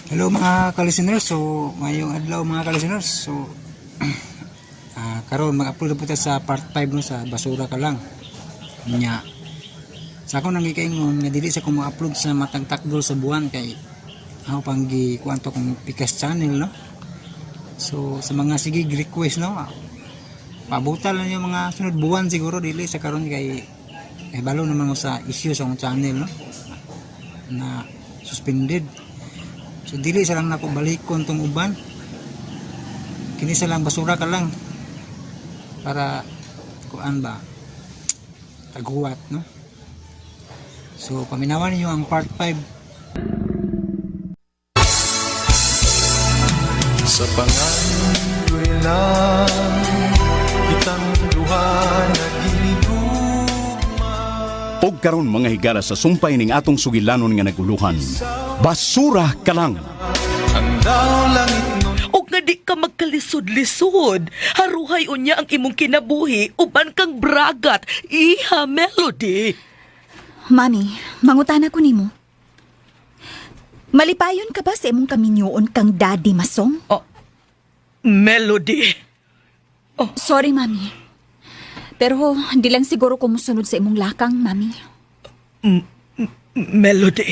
Hello mga ka-listeners. So ngayong adlaw mga ka-listeners. So karon mag-upload po ta sa part 5, no, sa basura ka lang. Nya. Sa ako nang gikaingon nga dili sa ko mo-upload sa matag takdol sa buwan kay ako pang gi kuan to kung Pikas channel, no. So sa mga sige request, no, pabutan lang yung mga sunod buwan siguro, dili sa karon kay balo naman ko sa issue sa akong channel, no, na suspended. So dili sa lang nako balikon tong uban. Kini sa lang basura ka lang para kuan ba, taguwat, no. So paminawan ninyo ang part 5. Sa pangandoy lang kitang duha naghinigugma. Og karon mga higala, sa sumpay ning atong sugilanon nga naguluhan. Basura ka lang. Ang daw langit nun. Og nga di ka magkalisod-lisod. Haruhay unya ang imong kinabuhi uban kang Bragat. Iha, Melody. Mami, mangutana ko nimo. Malipayon ka ba sa imong kaminyoon kang Daddy Masong? Oh, Melody. Sorry, Mami. Pero hindi lang siguro ko musunod sa imong lakang, Mami. Melody.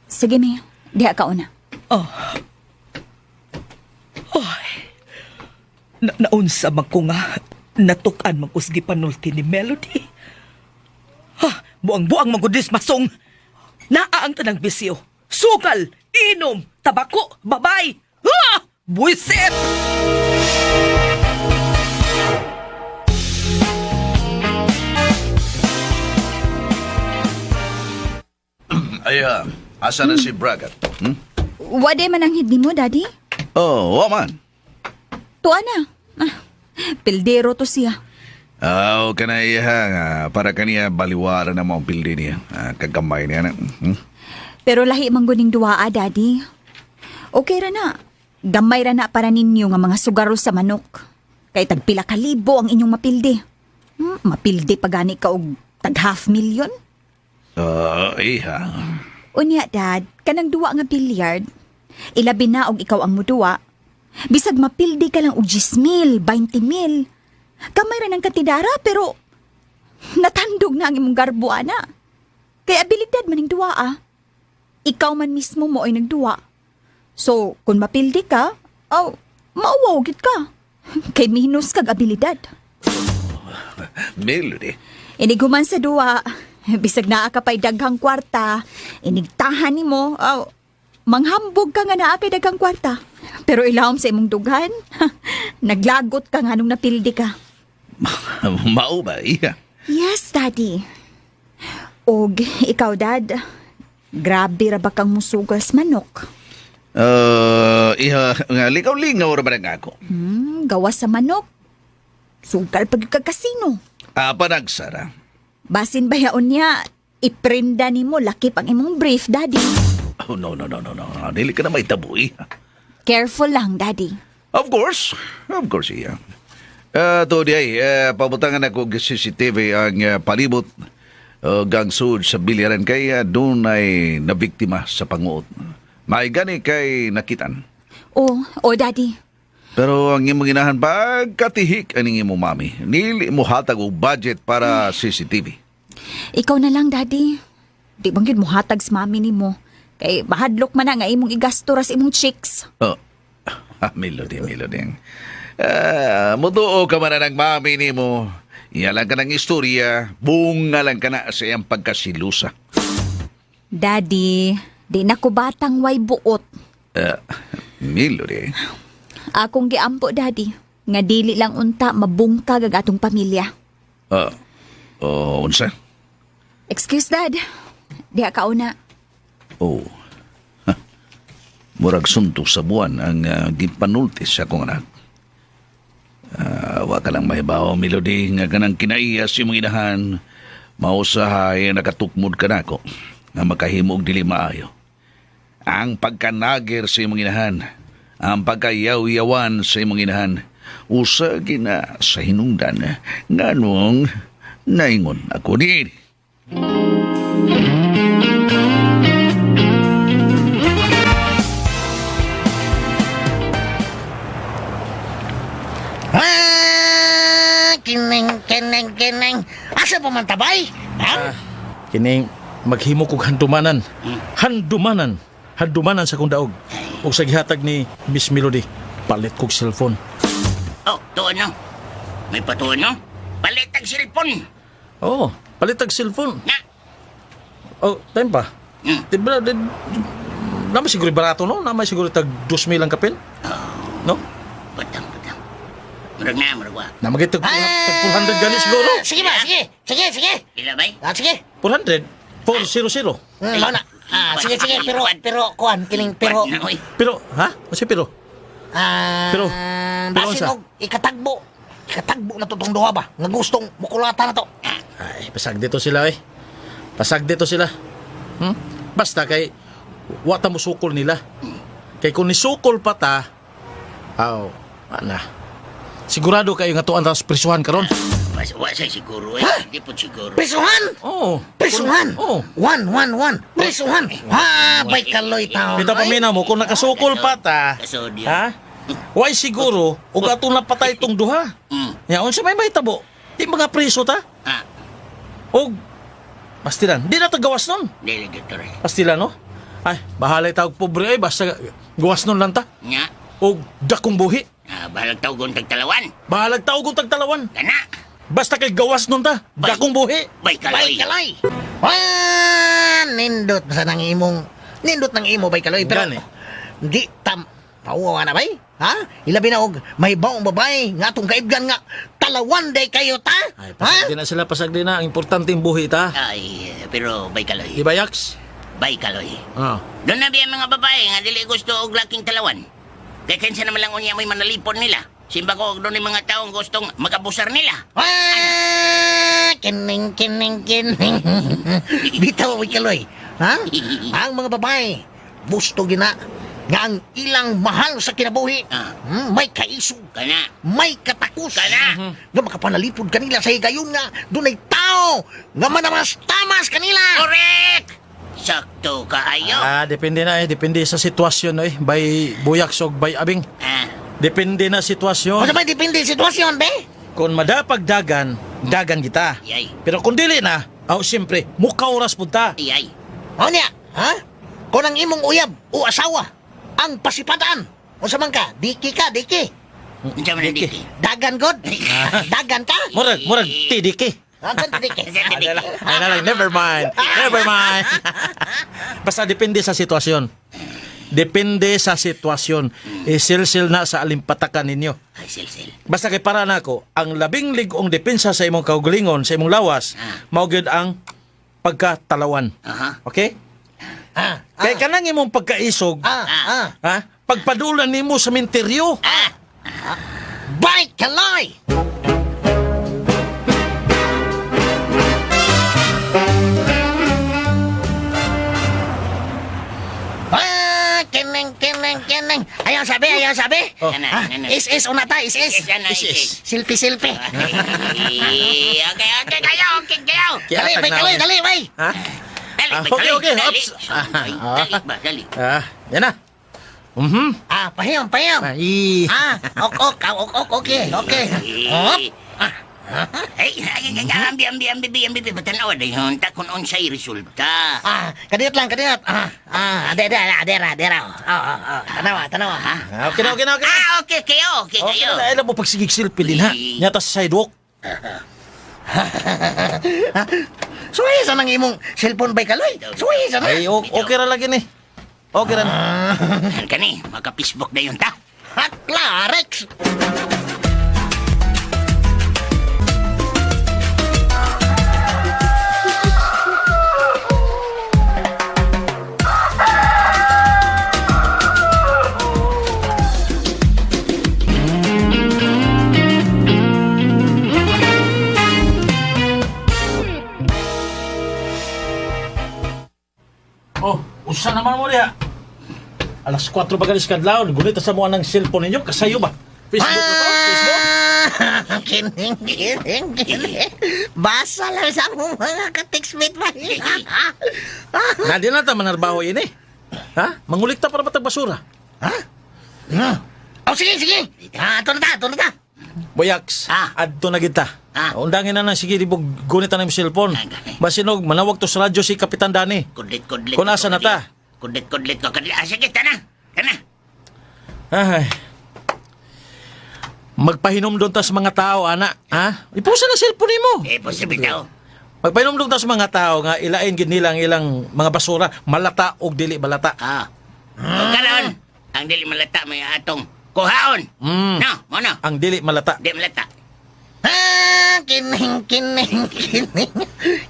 Sige, Mi. Diha ka una. Oh. Oy. Naunsa man ko nga natukan man kusgi panulti ni Melody. Ha, buang-buang man gud dis Masong. Naa ang tanang bisyo. Sugal, inom, tabako, babay. Ha! Buisit! Ay, asa na si Bragat? Hmm? Wade man ang hindi mo, Daddy. Oh, wa man. Tuwa na. Ah, pildero to siya. Ah, oh, kanay ha, nga, para kaniya baliwara na mo ang pildi niya. Ah, kagamay niya na. Pero lahi man guning duaa, Daddy. Okay ra na. Gamay ra na para ninyo nga mga sugarol sa manok. Kay tagpila ka libo ang inyong mapildi. Mapildi pa gani ka og tag half million. Ah, iha. Unya, Dad, kanang duwa nga billiard. Ilabi na og ikaw ang muduwa. Bisag mapildi ka lang og 10 mil, 20 mil. Kamay ra ng katidara pero natandog na ang imong garbo ana. Kay abilidad maning duwa ah. Ikaw man mismo mo ay nagduwa. So, kung mapildi ka, aw, mauwaw gid ka. Kay minus kag abilidad. Melody. Iniguman sa duwa, bisag naa ka pa'y daghang kwarta, inigtahan nimo, aw, manghambog ka nga naa kay daghang kwarta. Pero ilawom sa imong dughan, naglagot ka nga nung napildi ka. Mao ba, iha? Yes, Daddy. Og ikaw, Dad, grabe ra ba kang musugal sa manok? Iha, nga, likaw-lingaw ra ba na ako? Gawas sa manok. Sugal pag ka kasino. Ah, panagsara. Basin bayaon niya, iprinda nimo lakip ang imong brief, Daddy. Oh, no, no, no, no, no. Dili ka na may tabo, iha. Careful lang, Daddy. Of course. Of course, iya. To di ay, pabutangan ako og CCTV ang palibot gang sud sa bilyaran kay doon ay nabiktima sa panguot. May gani kay nakitan. Oh, Daddy. Pero ang imong inahan pagkatihik aning imong mami. Nili mo hatag og budget para CCTV. Ikaw na lang, Daddy. Di bang yun muhatag sa mami nimo? Kay bahadlok man na nga imong igasto ra sa imong chicks. Oh. Melody, Melody. Mutuo ka man na ng mami nimo. Iya lang ka ng istorya, bunga lang ka na sa iyang pagkasilusa. Daddy, di na ko batang way buot. Melody. Akong giampo, Daddy, nga dili lang unta mabungkag ang atong pamilya. Oh, unsa? Excuse, Dad. Diha ka una. Oh. Ha. Murag suntok sa buwan ang gipanulti sa akong anak. Wa ka lang mahibaw, Melody, nga kanang kinaiya sa imong inahan, mausahay nakatukmod ka nako nga makahimo og dili maayo. Ang pagkanagir sa imong inahan, ang pagkayaw-yawan sa imong inahan, usa gina sa hinungdan nganong naingon ako niini. kining. Asa pa man tabay? Ha? Kining maghimo kog handumanan. Handumanan. Handumanan sa kong daog. Og sa gihatag ni Miss Melody, palit kog cellphone. Oh, tuon no. May patuon no. Palit ang cellphone. Oo, palit og cellphone. Na. Oh, time pa. Di ba, di, naman siguro barato, no? Naman siguro tag 2,000 ang kapil. No? Batang, batang. Murag na, murag wa. Naman tag, tag 400 gani siguro. Sige ba, sige. Sige, sige. Pila bay? Ah, sige. 400? 400. Mao na. Ah, sige, sige, pero pero kuan kining pero Na, oy. Pero, ha? Kasi pero? Ah, Pero basin unsa? og ikatagbo. Ikatagbo na to tong duha ba? Nga gustong mukulata na to. Ay, pasag dito sila eh. Pasag dito sila. Basta kay wa ta musukol nila. Kay kung nisukol pa ta, aw, ana. Sigurado kayo nga tuan ra sa prisuhan karon. Was, wa sa siguro eh. Hindi po siguro. Prisuhan! Oo. Prisuhan! Oo. One, one, one. Prisuhan! Ha, bay kaloy taon. Bitaw paminaw mo kung nakasukol pa ta. Kasodyo. Ha? Why siguro ug ato napatay tong duha. Ya unsa may mahitabo? Di mga priso ta. Ah. Og pastilan, di na ta gawas nun. Dili doktor. eh. Pastilan no? Ay, bahala tawag pobre ay basta gawas nun lang ta. Nga. Og dakong buhi. Ah, bahalag tawgon tagtalawan. Bahalag tawag og tagtalawan. Kana. Basta kay gawas nun ta. Dakong buhi. Bay kaloy. Bay kaloy. Wan, nindot sa nang imong nindot ng imo bay kaloy pero Gani. di tam pauwa na bay. Ha? Ilabi na og may baong babae nga atong kaibgan nga talawan day kayo ta. Ay, pasag di na sila, pasag di na. Ang importante ang buhi ta. Ay, pero bay kaloy. Di ba, Yaks? Bay kaloy. Ah. Doon na biya mga babae nga dili gusto og laking talawan. Kay kinsa naman lang unya may manalipon nila. Simba ko og doon mga taong gustong makabusar nila. Ah, kining kining kining. Bitaw bay kaloy. Ha? Ang mga babae gusto gina nga ang ilang mahal sa kinabuhi. May kaisog. Kana. May katakos. Kana. Nga makapanalipod kanila sa higayon nga dunay tao nga manamas-tamas kanila. Correct. Sakto kaayo. Ah, depende na eh. Depende sa sitwasyon eh. By buyaks og by abing. Ah. Depende na sitwasyon. Unsa may depende sa sitwasyon, be? Kung madapag dagan, dagan kita. Yay. Pero kung dili na, aw siyempre, muka oras punta. Yay. O niya, ha? Kung ang imong uyab o asawa ang pasipadaan, unsa man ka? Diki ka, diki. Unsa man ang diki? Dagan god. Dagan ka. Murag, murag, tidiki. Dagan diki. Ay na lang, never mind. Never mind. Basta depende sa sitwasyon. Depende sa sitwasyon. Isilsil na sa alimpatakan ninyo. Ay, silsil. Basta kay para nako, ang labing ligong depensa sa imong kaugalingon, sa imong lawas, mao gyud ang pagkatalawan. Aha. Okay? Ah, Kay kanang imong pagkaisog, ah, ha? Pagpadulan nimo sa minteryo. Ah. Bay kaloy. Ah, kining, kining, kining. Ayaw sabi, ayaw sabi. Oh. Kana, Ah, kana. is, is, una ta, is, is. Is, ano, is, is. Selfie, selfie. Ay, okay, okay kayo, okay kayo. Dali, bay kaloy, dali, bay. Ha? Dali, Ah, bay, okay, kaloy, okay, dali. ops. Ay, dali ba, dali. Ah, yan na. Mhm. Ah, pahiyom, pahiyom. Ay. Ah, ok, ok, ok, ok, okay, okay. Hop. Ay, ay, ay, ay, ambi, ambi, ambi, ambi, ambi, batanawa dayon, ta kung unsay resulta. Ah, kadiyot lang, kadiyot. Ah, ah, ade, ade, ade, ade, ade, Oh, oh, oh. Tanawa, tanawa, ha? Ah, okay na, okay na, okay na. Ah, okay kayo, okay Okay kayo. na, alam mo pagsigig selfie din ha. Nyata sa sidewalk. Suway sa nang imong cellphone bay kaloy. Suway sa na. Ay, okay ra lagi ni. Okay ra. na. Kani, maka-Facebook dayon ta. Ha, Clarex. Oh, usa naman mo diha. Alas 4 ba galis kadlawon, gunita sa mo ang cellphone ninyo, kasayo ba? Facebook na to? Facebook? Ah, kining, kining, kining. Basa lang sa akong mga ka-textmate ba? Na di na ta manarbaho ini. Ha? Mangulikta para batag basura. Ha? Hmm. Oh, sige, sige. Ah, ato na ta, ato na ta. Boyax, Ah. adto na kita. Ah. Undangin na na, sige, di mo gunit na yung cellphone. Ah, gani. Basinog, manawag to sa radyo si Kapitan Dani. Kudlit, kudlit. Kung asa na ta? Kudlit, kudlit ko. Kudlit. Ah, sige, tana. Tana. Ay. Magpahinom doon ta sa mga tao, ana. Ha? Ipusa na cellphone mo. Eh, posible tao. Magpahinom doon ta sa mga tao nga ilain gid nila ang ilang mga basura, malata og dili malata. Ah. O karon, ang dili malata may atong kuhaon. No, mo no. Ang dili malata. Di malata. Ha, kining, kining, kining.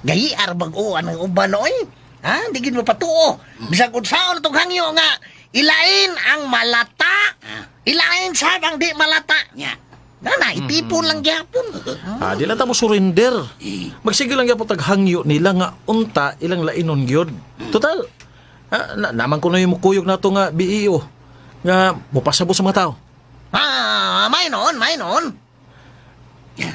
Gayiar bag-o ang uban oy. Ha, di gid mapatuo. Bisag unsaon itong hangyo nga ilain ang malata. Ah. Ilain sad ang di malata. Nya. Na na, itipon lang gyapon. Ah, di lang ta mo surrender. Magsige lang gyapon taghangyo nila nga unta ilang lainon gyud. Total. Ah, na, naman kuno yung mukuyog nato nga BEO nga mopasabot sa mga tao. Ah, may noon, may noon. Nya.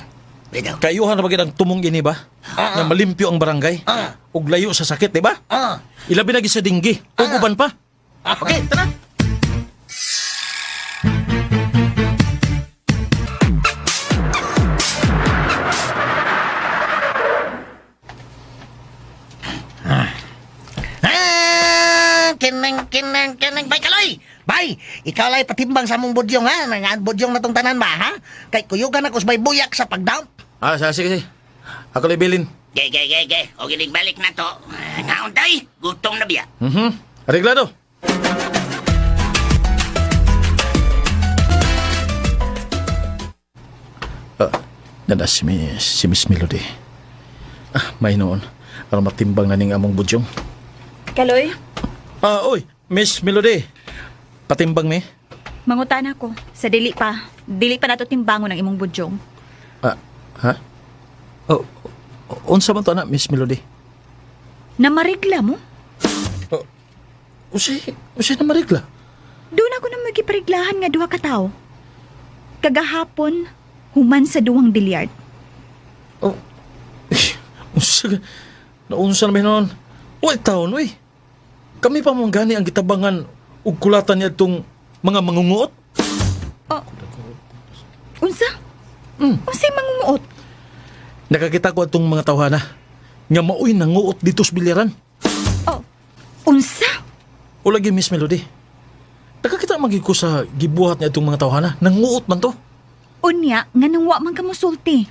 Bitaw. Kayuhan na ba gid ang tumong ini ba? Nga malimpyo ang barangay. Ah. Ug layo sa sakit, di ba? Ah. Ilabi na gid sa dinggi. Ug uban pa. Okay, tara. Ah, kinang, kinang, kinang. Bay, kaloy! Bay, ikaw lay patimbang sa mong budyong, ha? Nangaan budyong na tong tanan ba, ha? Kay kuyugan ako sa bay buyak sa pagdump. Ah, sige, sige. Ako lay bilin. Gay, gay, gay, gay. O ginig balik na to. Ah, Ngaon tay. Gutom na biya. Areglado. Ah, nada si Miss Melody. Ah, may noon. Aron matimbang na ning among budyong. Kaloy, Ah, oy, Miss Melody. Patimbang mi. mangutan ako. Sa dili pa. Dili pa nato timbangon ang imong budyong. Ah, ha? Oh, unsa man to ana, Miss Melody? Namarigla mo? Oh, usi, usi na marigla. Doon ako na magipariglahan nga duha ka tawo. Kagahapon, human sa duwang bilyard. Oh, unsa ka- naunsa na noon. Uy, taon, uy. Kami pa mong gani ang gitabangan ug kulatan niya itong mga mangunguot. Unsa? Unsay mangunguot? Nakakita ko atong mga tawhana nga maoy nanguot dito sa bilyaran. Oh, unsa? O lagi, Miss Melody. Nakakita man gyud ko sa gibuhat niya itong mga tawhana. Nanguot man to. Unya, nganong wa man ka mosulti.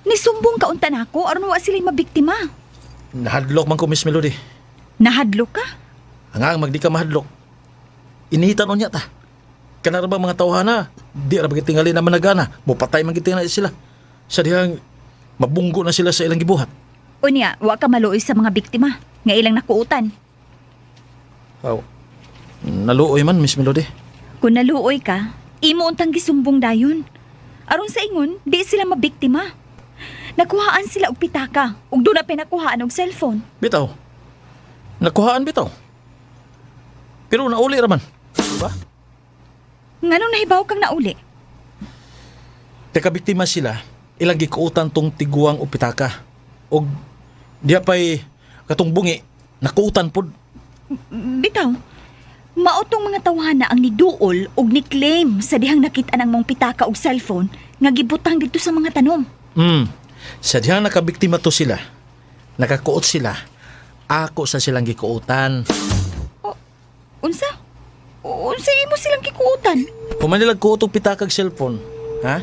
Nisumbong ka unta nako aron wa sila mabiktima. Nahadlok man ko, Miss Melody. Nahadlok ka? Ang ang magdi ka mahadlok. Inihitan unya ta. Kanara ba mga tawhana, di ra ba gitingali na managana, mupatay man gitingali sila. Sa dihang mabunggo na sila sa ilang gibuhat. Unya, wa ka maluoy sa mga biktima nga ilang nakuutan. Aw. Naluoy man, Miss Melody. Kung naluoy ka, imo untang gisumbong dayon. Aron sa ingon, di sila mabiktima. Nakuhaan sila og pitaka ug doon na pinakuhaan og cellphone. Bitaw. Nakuhaan bitaw. Pero nauli ra man. Diba? Nganong nahibaw kang nauli? Teka biktima sila, ilang gikuutan tong tiguang o pitaka. Og diya pa'y katong bungi, nakuutan pod. Bitaw, mao tong mga tawhana ang niduol og ni-claim sa dihang nakit-an ang mong pitaka og cellphone nga gibutang dito sa mga tanom. Sa dihang nakabiktima to sila, nakakuot sila, ako sa silang gikuutan. Unsa? Unsa imo silang gikuutan? Pumanilag kuot og pitakag cellphone, ha?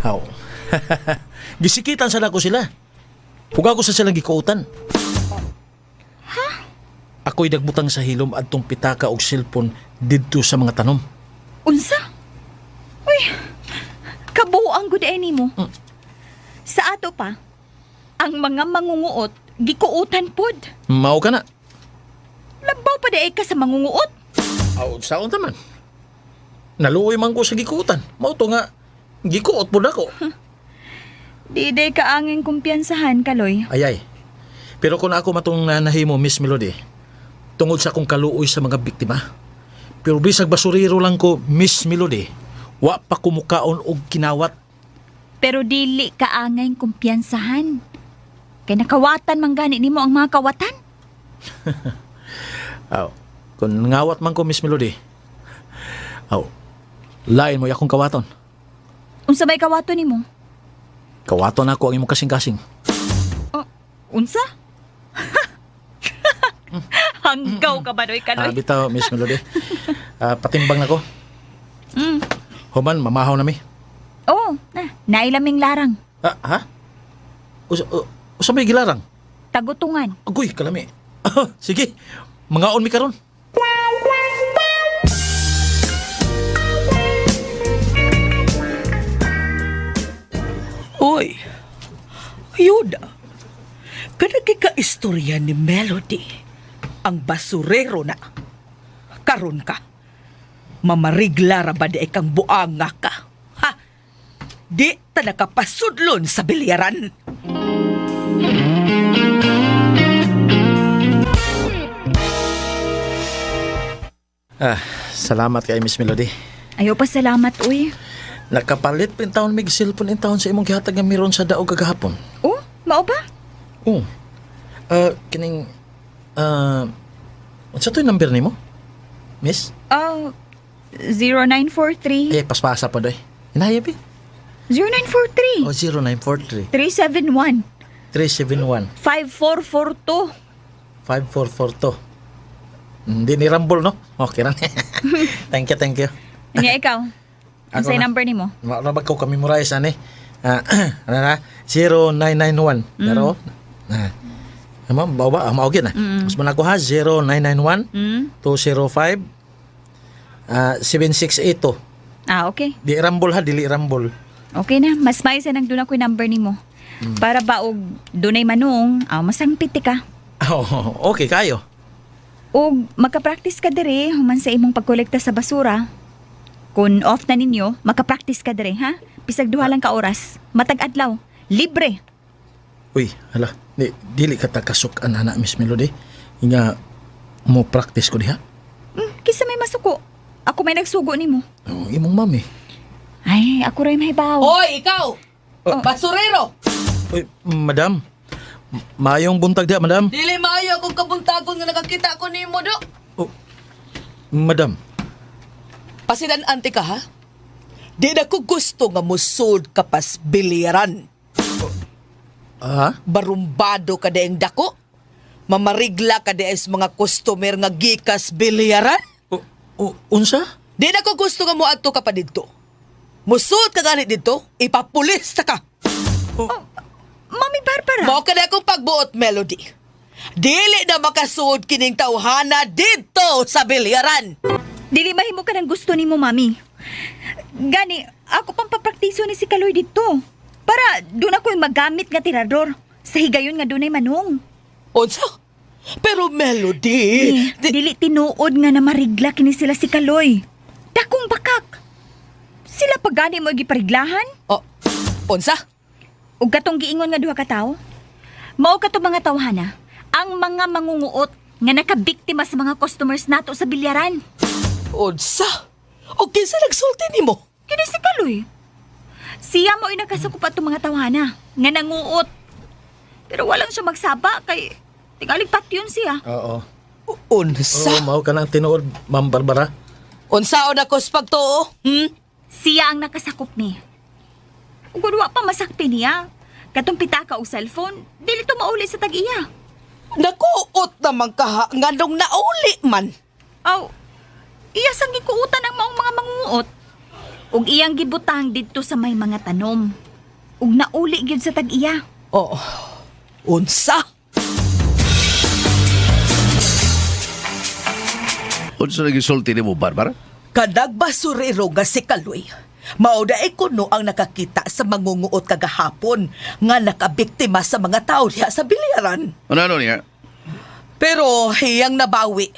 How? Gisikitan sa nako sila. Ug ako sa silang gikuutan. Ha? Ako'y nagbutang sa hilom adtong pitaka og cellphone didto sa mga tanom. Unsa? Uy, kabuang gud ay nimo. Sa ato pa, ang mga mangunguot gikuutan pod. Mao ka na. Labaw pa di ka sa mangunguot. Aw, saon ta man. Naluoy man ko sa gikuutan. Mao to nga gikuot pud ako. Di day ka angin kumpiyansahan, Kaloy. Ayay. Pero kung ako matong nahimo, Miss Melody, tungod sa akong kaluoy sa mga biktima, pero bisag basurero lang ko, Miss Melody, wa pa kumukaon og kinawat. Pero dili ka angay kumpiyansahan. Kay nakawatan man gani nimo ang mga kawatan. Aw, kung ngawat man ko, Miss Melody, aw, lain mo akong kawaton. Unsa may kawato nimo? Kawato na ako ang imong kasing-kasing. Oh, unsa? Hanggaw ka ba, Noy Ah, Kaloy? bitaw, Miss Melody. Patimbang na ko. Human, mamahaw na mi. Oo, na, nailaming larang. Ah, ha? Usa, usa may gilarang? Tagutungan. Agoy, kalami. Sige, mangaon mi karon. Uy, ayuda. Kanagi ka istorya ni Melody. Ang basurero na. Karon ka. Mamarigla ra ba di kang buanga ka? Ha? Di ta nakapasudlon sa bilyaran. Ah, salamat kay Miss Melody. Ayaw pa salamat, uy. Nakapalit pa in taon mig cellphone in taon sa imong gihatag nga meron sa daog kagahapon. Oh, mao ba? Oh. Kining unsa to yung number nimo? Miss? Oh, 0943. Eh, paspasa pa doy. Inaya bi. 0943. Oh, 0943 371. 371 5442. 5442. Hindi ni Rambol, no? Okay ra. Thank you, thank you. Nya ikaw. Ako Unsay na. number nimo? Marabag ko kami memorize ani. Ah, ano na? 0991. Pero ah. Amo ba ba mao gyud na. Mas man ako ha 0991 205 7682. Ah, okay. Di Rambol ha, dili Rambol. Okay na, mas may sa nang doon ako'y number nimo. Para ba og dunay manong, masangpit ka. Oh, okay kayo. Og makapractice ka dire human sa imong pagkolekta sa basura. Kung off na ninyo, makapractice ka dire, ha? Bisag duha lang ka oras. Matag adlaw, libre. Uy, hala, di, dili ka takasuk ana Miss Melody. Nga mo practice ko diha. Kisa may masuko. Ako may nagsugo nimo. Oh, imong mami. Ay, ako ray mahibaw. Hoy, ikaw! Basurero! Uy, madam. Maayong buntag diha, madam. Dili maayo akong kabuntagon nga nakakita ko nimo do. Oh, madam. Pasidan ante ka ha? Di na ko gusto nga musud ka pas bilyaran. Ah? Barumbado ka daing dako. Mamarigla ka daing sa mga customer nga gikas bilyaran. O, o, unsa? Di na ko gusto nga moadto ka pa didto. Musud ka gani didto, ipapulis ta ka. Mami Barbara. Mao ka na akong pagbuot, Melody. Dili na makasuod kining tawhana didto sa bilyaran. Dili mahimo ka ng gusto nimo, mami. Gani, ako pang papraktiso ni si Kaloy dito. Para doon ako'y magamit nga tirador. Sa higayon nga dunay manong. Unsa? Pero Melody, Eh, dili tinuod nga na marigla kini sila si Kaloy. Dakong bakak. Sila pa gani mo gipariglahan? Oh, unsa? Ug katong giingon nga duha ka tawo? Mao kato mga tawhana, ang mga mangunguot nga nakabiktima sa mga customers nato sa bilyaran. Unsa? O kinsa nagsulti nimo? Kini si Kaloy. Siya mo inakasakop ato mga tawhana nga nanguot. Pero walang siya magsaba kay tingalig patyon siya. Oo. Unsa? Oo, mao ka na ang tinuod, Ma'am Barbara. Unsa na ko sa pagtuo? Hmm? Siya ang nakasakop ni. Ug kun wa pa masakpi niya. Katong pitaka og cellphone, dili to mauli sa tag-iya. Nakuot naman kaha nganong nauli man. Aw, iya sang gikuutan ang maong mga mangunguot. Ug iyang gibutang didto sa may mga tanom. Ug nauli gyud sa tag-iya. Oh, unsa? Unsa nagisulti nimo, Barbara? Kadag basurero nga si Kaloy. Mao na kuno ang nakakita sa mangunguot kagahapon nga nakabiktima sa mga tao diha sa bilyaran. Ano ano niya? Pero hiyang nabawi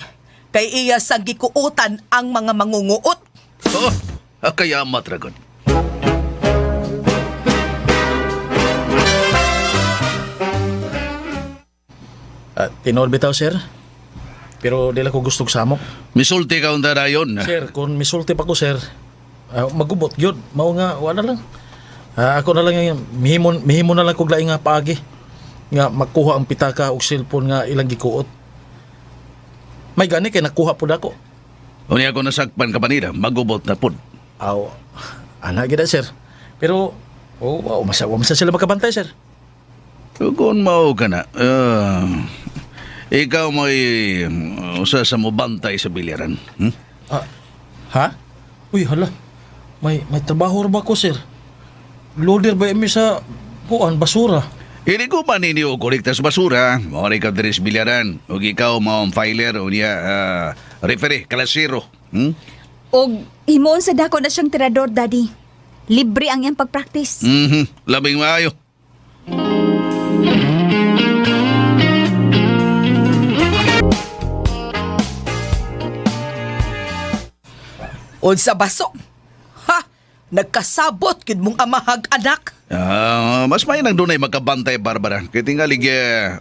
kay iya sang gikuotan ang mga mangunguot. Oh, kaya matragon. Ah, tinuod bitaw, sir. Pero dili ko gusto samok. Misulti ka unta dayon. Sir, kung misulti pa ko, sir, magubot gyud. Mao nga wala lang. Ah, ako na lang yung mihimon, mihimo na lang kog laing nga paagi nga makuha ang pitaka og cellphone nga ilang gikuot. May gani kay nakuha pud ako. Unya ko nasakpan ka pa nila, magubot na pud. Aw, ana gid sir. Pero oh, wow, masa wa masa sila makabantay, sir. Kung mao ka na, ikaw mo'y usa sa mobantay sa bilyaran. Ah, ha? Uy, hala. May trabaho ra ba ko, sir? Loader ba imi sa kuan basura? Hindi ko man ninyo kolekta sa basura. Mao ikaw diri sa bilyaran. Ug ikaw mao ang filer o niya referee, kalasiro. Og himuon sa dako na siyang tirador, Daddy. Libre ang iyang pagpractice. Labing maayo. Unsa baso? Ha? Nagkasabot gid mong amahag anak. Ah, mas may nang dunay magkabantay, Barbara. Kay tingali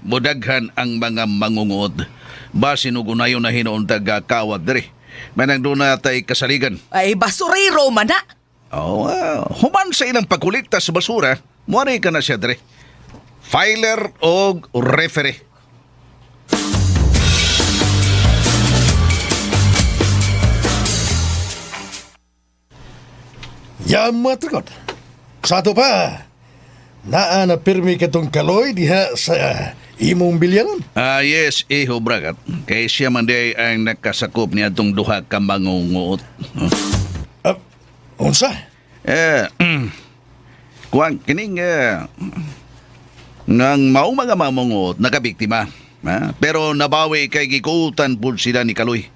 modaghan ang mga mangunguod. Basin og unayon na hinuon taga kawad diri. May nang dunay tay kasaligan. Ay basurero man na. Oh, human sa ilang pagkolekta sa basura, muari ka na siya diri. Filer og referee. Yamat rikot. Sa ato pa, naa na pirmi katong kaloy diha sa imong bilyaran. Ah, yes, iho bragat. Kay siya man di ang nakasakop niya itong duha ka mangunguot. Ah, unsa? Eh, kuwang kining nang mao mga mamungot nakabiktima. Ha? Pero nabawi kay gikutan pud sila ni Kaloy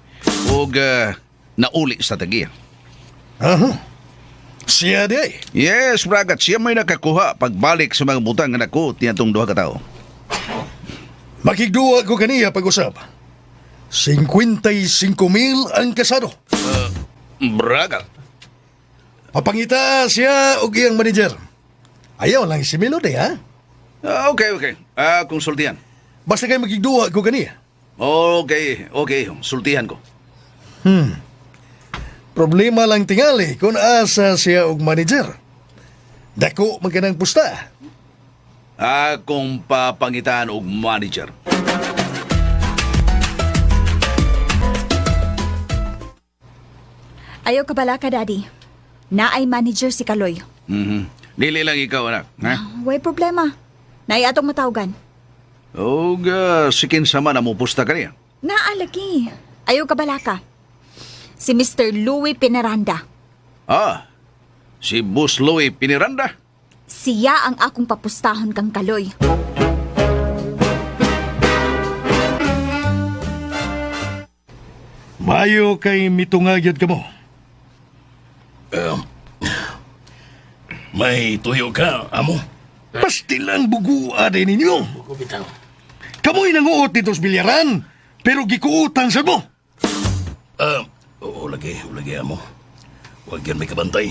ug nauli sa tagiya. Aha. Siya di ay. Yes, bragat siya may nakakuha pagbalik sa mga butang nga nakuot niya itong duha ka tawo. Makigduwa ko kaniya pag-usap. 55,000 ang kasado. Bragat. Papangita siya og iyang manager. Ayaw lang si Melody, ha? Ah, okay, okay. Ah, konsultihan. Basta kay makigduwa ko kaniya. Okay, okay. Sultihan ko. Problema lang tingali kung asa siya og manager. Dako man kanang pusta. Akong papangitaan og manager. Ayaw ka bala ka, Daddy. Naay manager si Kaloy. Dili lang ikaw, anak. Ha? Way problema. Naay atong matawagan. Og sikin sama na mo pusta kaniya. Naalagi. Ayaw ka bala ka. Si Mr. Louis Pinaranda. Ah, si Boss Louie Piniranda. Siya ang akong papustahon kang Kaloy. Mayo kay mitungagyad ka mo. May tuyo ka, amo. Pastilang bugua din ninyo. Bitaw. Kamoy nanguot dito sa bilyaran, pero gikuutan sa mo. Ah, oo, lagi, lagi, amo. Huwag yan may kabantay.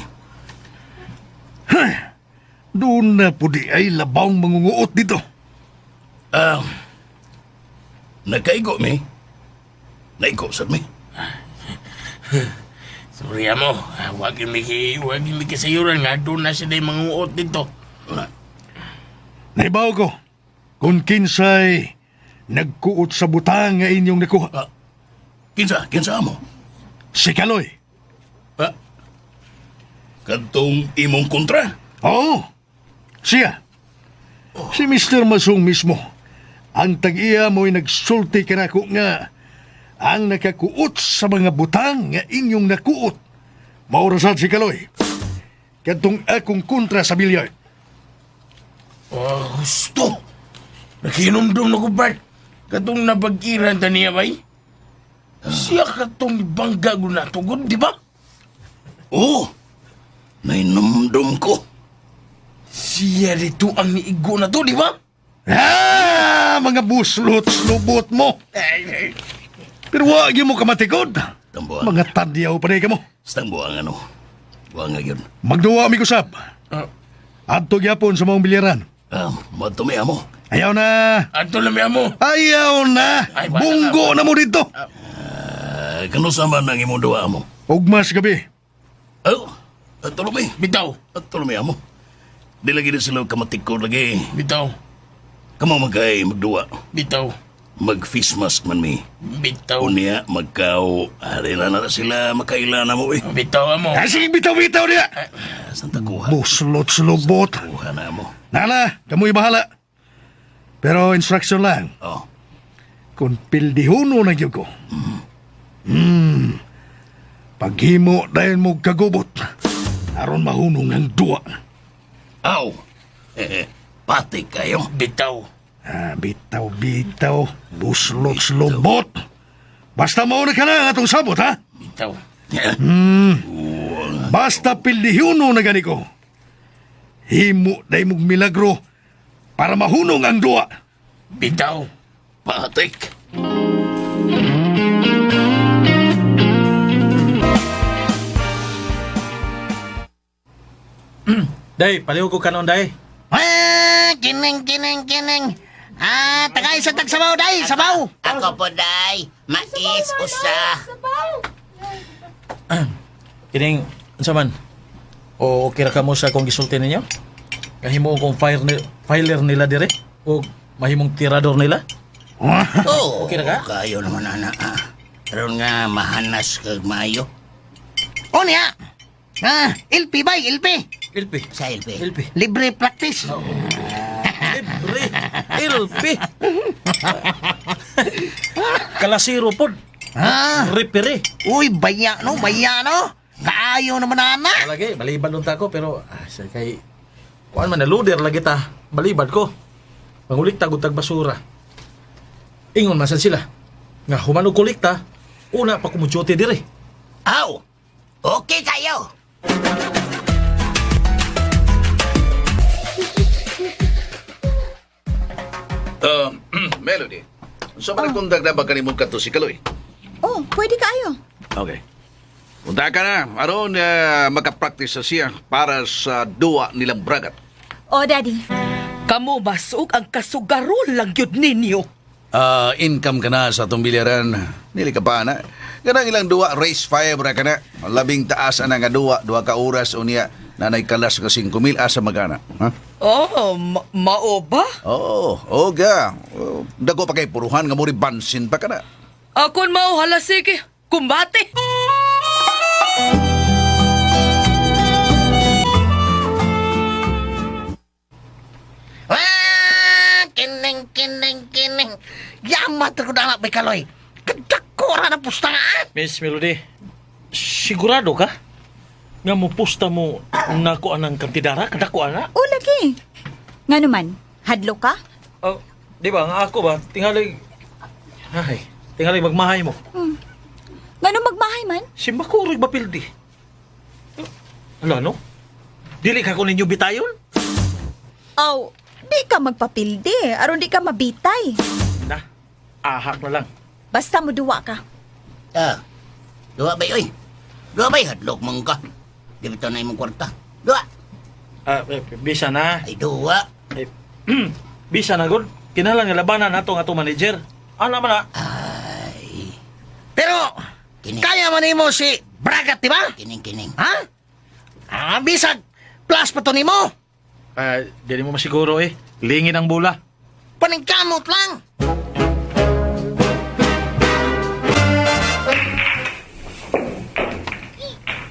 Doon na pudi ay labawng mangunguot dito. Ah, nagkaigo mi. Naigo sad mi. Sorry, amo. Ah, wag yung may kasayuran nga. Doon na sila yung manguot dito. Una, Naibaw ko, kung kinsay nagkuot sa butang nga inyong nakuha. ah, kinsa, kinsa amo? Si Kaloy. Ah, kadtong imong kontra. Oo, siya. Si Mr. Masong mismo. Ang tag-iya mo'y nagsulti kanako nga ang nakakuot sa mga butang nga inyong nakuot. Maurasad si Kaloy. Kadtong akong kontra sa bilyard. Oh, gusto. Nakinomdom na ko, Bart. Katong nabagiran ta niya, bay. Siya katong ibangga ko na tugod, di ba? Oo, nainumdum ko. Siya dito ang niigo na to, di ba? Ah, mga buslot, lubot mo. Pero wag mo kamatikod. Tambuan. Mga tadyaw pa ka mo. Stang buang ano. Buang nga yun. Magduwa mi kusab. Ah. Adto gyapon sa maong bilyaran. Ah, madto mi, amo. Ayaw na. Ato lang, amo. Ayaw na. Ay, wala Bunggo na mo dito. Ah, kano sama nang imong duwa, amo? Ugmas gabi. Oh, ato mi. Bitaw. Ato mi, amo. Di lagi na sila kamatikod lagi. Bitaw. Kamo magkay magduwa. Bitaw. Mag-face mask man mi. Bitaw. Unya, magkaw. Ari na na sila makaila na mo eh. Bitaw mo. Ah, sige, bitaw-bitaw niya. Santa kuha. Buslot slobot. Kuha na mo. Nana, kamoy bahala. Pero instruction lang. Oh. Kung pildihuno na gyud ko. Paghimo dahil mo kagubot. Aron mahunong ang duwa. Aw. Eh, pati kayo. Bitaw. Ah, bitaw, bitaw. Buslot slobot. Basta mauna ka na ang atong sabot, ha? Bitaw. Basta pildihuno na gani ko. Himo dahil mong milagro para mahunong ang duwa. Bitaw. Patik. Day, palihog ko kanon, day. Ah, kining, kining, kining. Ah, tagay sa tagsabaw, day, sabaw. Ako po, day. Mais usa. Kining, unsa man? O okay ra kamo sa akong gisulti ninyo? Kahimo kong fire ni, filer nila dire o mahimong tirador nila? Oh, Okay ra ka? Kayo naman, anak. Ah. Karon nga, mahanas kag maayo. O niya. Ah, LP bay, LP. LP. Sa LP. LP. Libre practice. Libre. LP. Kalasiro pod. Ah, Referee. uy, baya no, baya no. Kaayo naman ana. Lagi, balibad nun ta ko pero ah, sa kay kuan man na loader lagi ta. Balibad ko. Pangulikta gud tag basura. Ingon man sad sila. Nga human og kolekta, una pa kumujote dire. Aw, okay kayo. Melody, so man kontak na ba kanimong kato si Kaloy? Oh, pwede kaayo. Okay. Punta ka na. Aron makapractice sa siya para sa duwa nilang bragat. Oh, Daddy. Kamo masog ang kasugarol lang yun ninyo. Ah, income ka na sa atong bilyaran. Nili ka pa na. Kanang ilang duwa, race 5 ra ka na. Labing taas ana nga duwa, duwa ka oras unya nanay kalas ka 5,000 asa magana. Ha? Oh, mao ba? Oo, oh, oga. Oh, dago pa kay puruhan nga muri bansin pa ka na. Akon mao hala sige. Kumbate. Ah, kining, kining, kining. Yamat ko na bay kaloy. Kadako ra na pusta nga. ah. Miss Melody, sigurado ka? Nga mo pusta mo nako anang kantidara, kadako ana? Oh, lagi. Nga naman, hadlo ka? Oh, di ba nga ako ba tingali ay, tingali magmahay mo. Nga no magmahay man? Si Makuroy bapildi. Ala no? Dili ka ko ninyo bitayon? Aw, di ka magpapildi. Aron di ka mabitay. Na, ahak na lang. Basta mo duwa ka. Ah, duwa bay, oy. Duwa bay, hadlok man ka. Di bitaw na imong kwarta. Duwa. Ah, eh, bisa na. Ay, duwa. Eh, bisa na gud. Kinahanglan nga labanan nato nga ato manager. Ana man na. Ay, Pero Kining. kaya man nimo si Bragat, di ba? kining, kining. Ha? Ah, bisag plus pa to nimo. Ah, dili mo masiguro eh. Lingin ang bola. Paningkamot lang.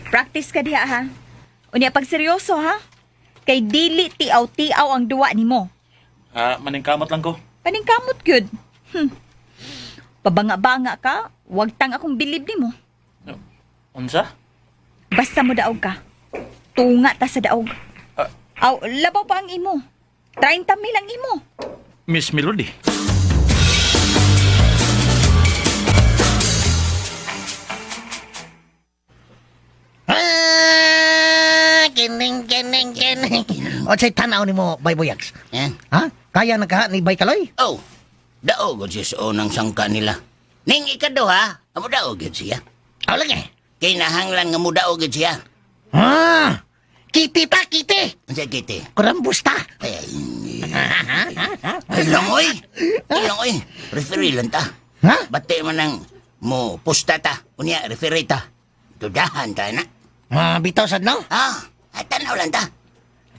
Practice ka diha ha. Unya pag seryoso ha. Kay dili tiaw-tiaw ang duwa nimo. Ah, maningkamot lang ko. Paningkamot gyud. Pabanga-banga ka, wag tang akong bilib nimo. Unsa? Basta mo daog ka. Tunga ta sa daog. Ah. Aw, labaw pa ang imo. 30 mil ang imo. Miss Melody. Ah, kining, kining, kining. O say tanaw nimo, Bay Boyags. Eh? Ha? Kaya na ka ni Bay Kaloy? Oh, daog siya sa unang sangka nila. Ning ikaduha, amo daog gyud siya. Aw lagi. Kinahanglan nga mo daog gyud siya. Ah! Kiti ta, kiti. Unsa kiti? Kurambus ta. Ay, ay, lang, oy. Ay, lang, oy. Referee lang ta. Ha? Bati man ang mo pusta ta. Unya, referee ta. Dudahan ta na. Ah, bitaw sad no? Ah, ah, tanaw lang ta.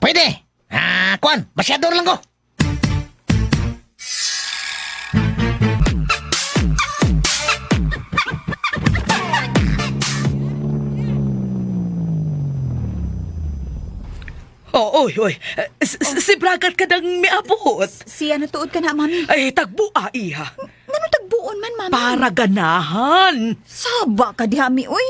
Pwede. Ah, kuan, masyador lang ko. Oh, oy, oy. Si Bragat ka nang miabot. Siya natuod ka na, mami. Ay, tagbuа, iha. Ngano tagbuon man, mami? Para ganahan. Saba ka diha, mi, uy.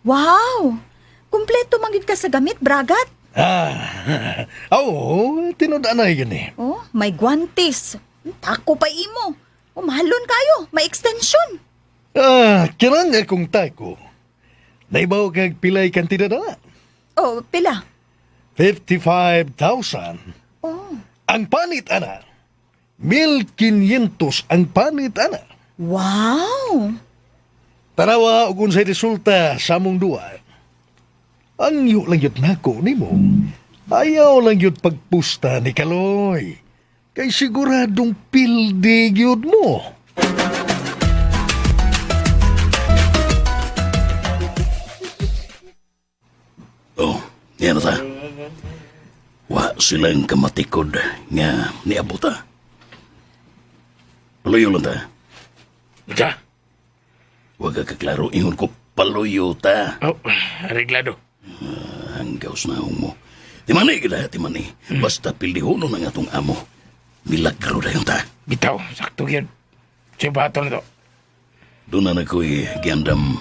Wow! Kumpleto man gyud ka sa gamit, Bragat. Ah, oo, tinud-anay gani. Oh, may guantes. Tako pa imo. Oh, mahalon kayo. May extension. Ah, kinang akong tako. Naibaw kag pilay kantidad na. Oh, pila. 55,000. Oh. Ang panit, ana. 1,500 ang panit, ana. Wow! Tanawa og unsay resulta sa among duwa. Ang iyo lang yun nako nimo. Ayaw lang yun pagpusta ni Kaloy. Kay siguradong pildi yun mo. Oh, yan na ta. Wa silang kamatikod nga niabot ta. Paluyo lang ta. Unsa? Wa ka kaklaro ingon ko paluyo ta. Oh, areglado. Ang gaos na mo. Timani gid timani. Basta pildihono na nga tong amo. Milagro dayon ta. Bitaw, sakto gyud. Sa baton to. Doon na na ko'y giandam.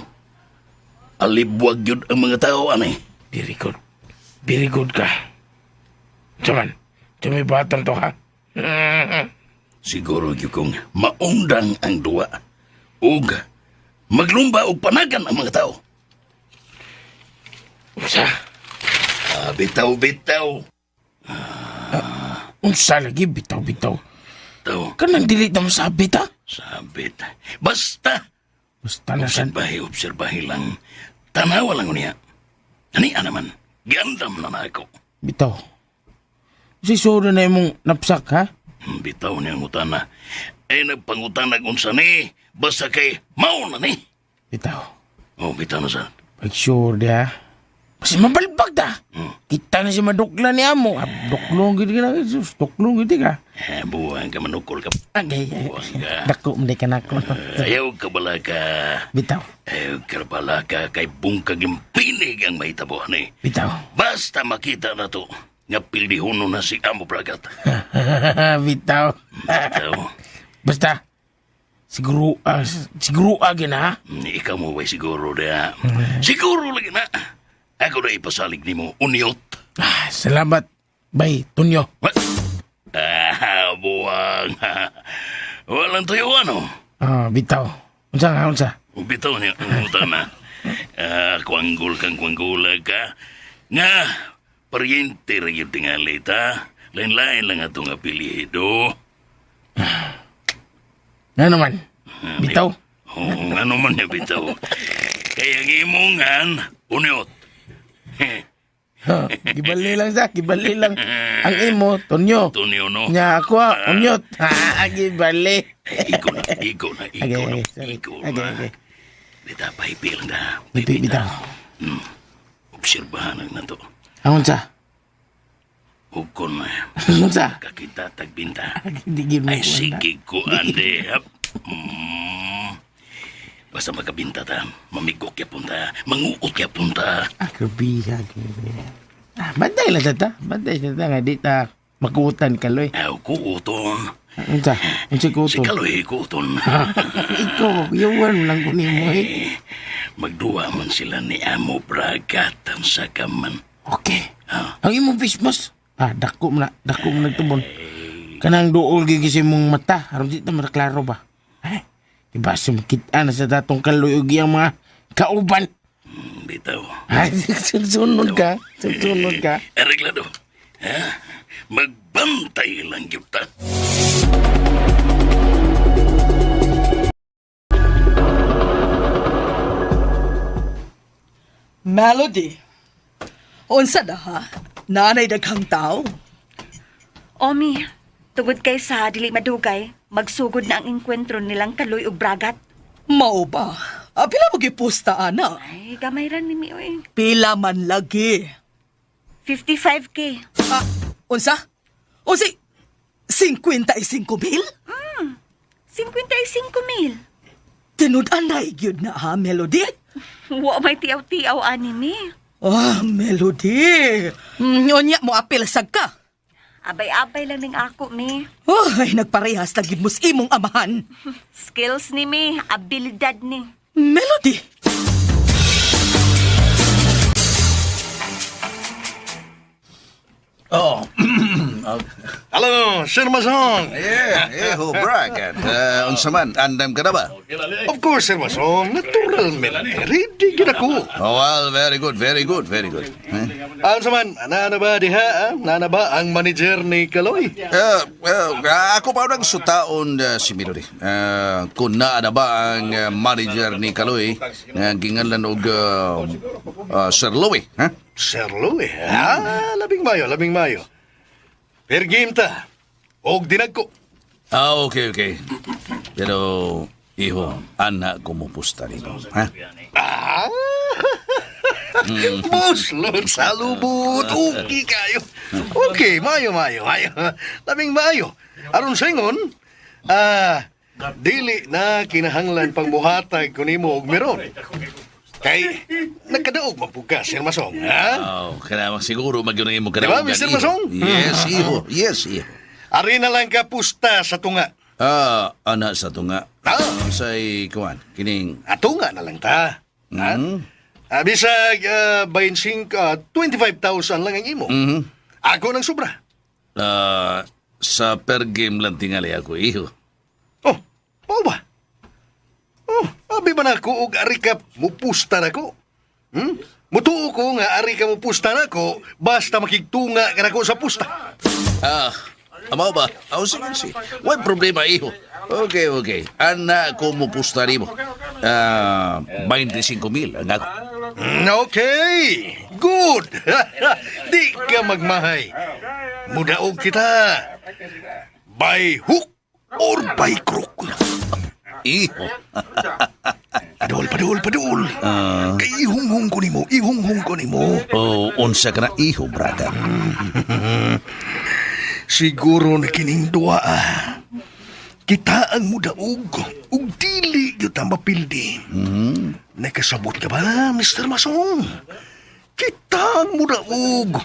Alibwag yun ang mga tao, anay. Very good. Very good ka. Saman, sa may baton to ha. Siguro yun kong maundang ang duwa. Ug maglumba og panagan ang mga tao. Unsa? Ah, bitaw, bitaw. Unsa lagi bitaw bitaw. Taw, Kanang dili na masabit ha. sabit. Basta, Basta na san. obserbahe, obserbahe lang. Tanawa lang niya. Ani naman, giandam na na ako. Bitaw. Si suro na imong napsak ha. Bitaw niya ang utana. Ay nagpangutanag unsa ni, basta kay mao na ni. Bitaw. Oh, bitaw na sa. Pag sure di ha. Kasi mabalbag ta. Kita na si madukla ni amo. Ah, Duklong gid ka na. Jesus, duklong gid ka. Eh, buwang ka manukol ka. Okay. Buwang ka. Dako man ka nako. Ayaw ka bala ka. Bitaw. Ayaw ka bala ka kay bungkag yung pinig ang mahitabo ni. Bitaw. Basta makita na to, nga pildihono na si Amo Bragat. Bitaw. Bitaw, Basta. Siguro, siguro gina ha. ikaw mo ba'y siguro na? Siguro lagi na. Ako na ipasalig ni mo, unyot. Ah, salamat. Bay, Tunyo. What? Ah, buwang. Walang tuyo ano. Ah, bitaw. Unsa nga, unsa? Bitaw niya, umuta na. Ah, kwanggol kang kwanggula ka. Nga, paryente ra gyud tingali ta. Lain-lain lang atong apelyido. Nga naman. Bitaw. Oo, ano man niya bitaw. Kaya ang imongan, unyot. Ha, gibali lang sa, gibali lang. Ang imo, Tonyo. Tonyo, no? Nya ako, ah, unyot. Ha, gibali. Ikaw na, ikaw na, Okay, ikaw na, okay, sorry. ikaw Okay, na. okay. Bitaw, pahipi lang na. Bitaw, bitaw. Obserbahan lang na to. Ang unsa? Hukon na. Unsa? Kakita tagbinta. Hindi gid mo. Ay, sige ko, ande. Hap. Basta makabinta ta, mamigok ya punta, manguot ya punta. Ah, grabe, ah, grabe. Ah, bantay lang sa ta. Bantay sa ta nga di ta makuutan ka, Loy. Aw, kuuton. Unsa? Unsa Si kuuton? Kaloy, kuuton. Ikaw, yawan lang ko nimo eh. Magduwa man sila ni Amo Bragatan sa kaman. Okay. Ang imong face mask. Ah, dako mo na, dako mo nagtubon. Kanang duol gyud kasi mong mata, aron di ta maklaro ba. Eh, diba sumkit na sa datong kaloy og iyang mga kauban. Bitaw. Ay, sunod ka, sunod ka. Areglado. Ha? Magbantay lang yun ta. Melody. Unsa na ha? Nanay daghang tao. Omi, tugod kay sa dili madugay, magsugod na ang engkwentro nilang Kaloy ug Bragat. Mao ba? Ah, pila mo gipusta ana? Ay, gamay ra ni mi oy. Pila man lagi. 55K. Ah, unsa? Unsa? 55 mil? 55 mil. Tinud-anay gyud na ha, Melody. Wa may tiaw-tiaw ani mi. Ah, Melody. Unya mo apil sag ka. Abay-abay lang ning ako mi. Ay, nagparehas na gyud mo sa imong amahan. Skills ni mi, abilidad ni. Melody. Oh. Hello, Sir Masong. Yeah, eh, ho, Brad. Unsa man, andam ka na ba? Of course, Sir Masong. Naturalmente. Ready gyud ako. Oh, well, very good, very good, very good. Eh? Ano sa man, nana ba diha? Ah? Nana ba ang manager ni Kaloy? Well, ako pa nang sutaon si Melody. Kung naa na ba ang manager ni Kaloy nga ginganlan og Sir Louie, ha? Sir Louie, ah, labing mayo, labing mayo. Fair game ta. Og dinagko. Ah, okay, okay. Pero, iho, ana ko mo pusta nito, ha? Ah! Muslot sa lubot. Okay kayo. Okay, mayo, mayo, mayo. Labing mayo. Aron sa ingon, dili na kinahanglan pang muhatag kunimo og meron. Kay, nagkadaog man pud ka, Sir Masong, ha? Oh, kaya siguro magyunay mo Diba, Mr. Masong? Yes, iho. Yes, iho. Ari na lang ka pusta sa tunga. Ah, ana sa tunga. Ah. Say, kuan, kining Atunga na lang ta. Ha? Mm. Ah, bisag 25, 25,000 lang ang imo. Mhm. Ako nang sobra. Ah, sa per game lang tingali ako, iho. Oh, mao ba? Oh, abi ba na ako og ari ka mupusta na ko? Hmm? Mutuo ko nga ari ka mupusta na ko basta makigtunga ka na ko sa pusta. Ah, amaw ba? Oh, sige, sige. Walang problema, iho. Okay, okay. Ana ko mo pusta nimo. Ah, 25,000 ang ako. Okay, good. Di ka magmahay. Mudaog kita. By hook or by crook. Iho. Padul, padul, padul. Kay ihunghong ko nimo, ihunghong ko nimo. Oh, unsa ka na iho, brother. Siguro na kining duwa. Ah. Kita ang mudaog ug dili gyud ta mapildi. Nakasabot ka ba, Mr. Masong? Kita ang mudaog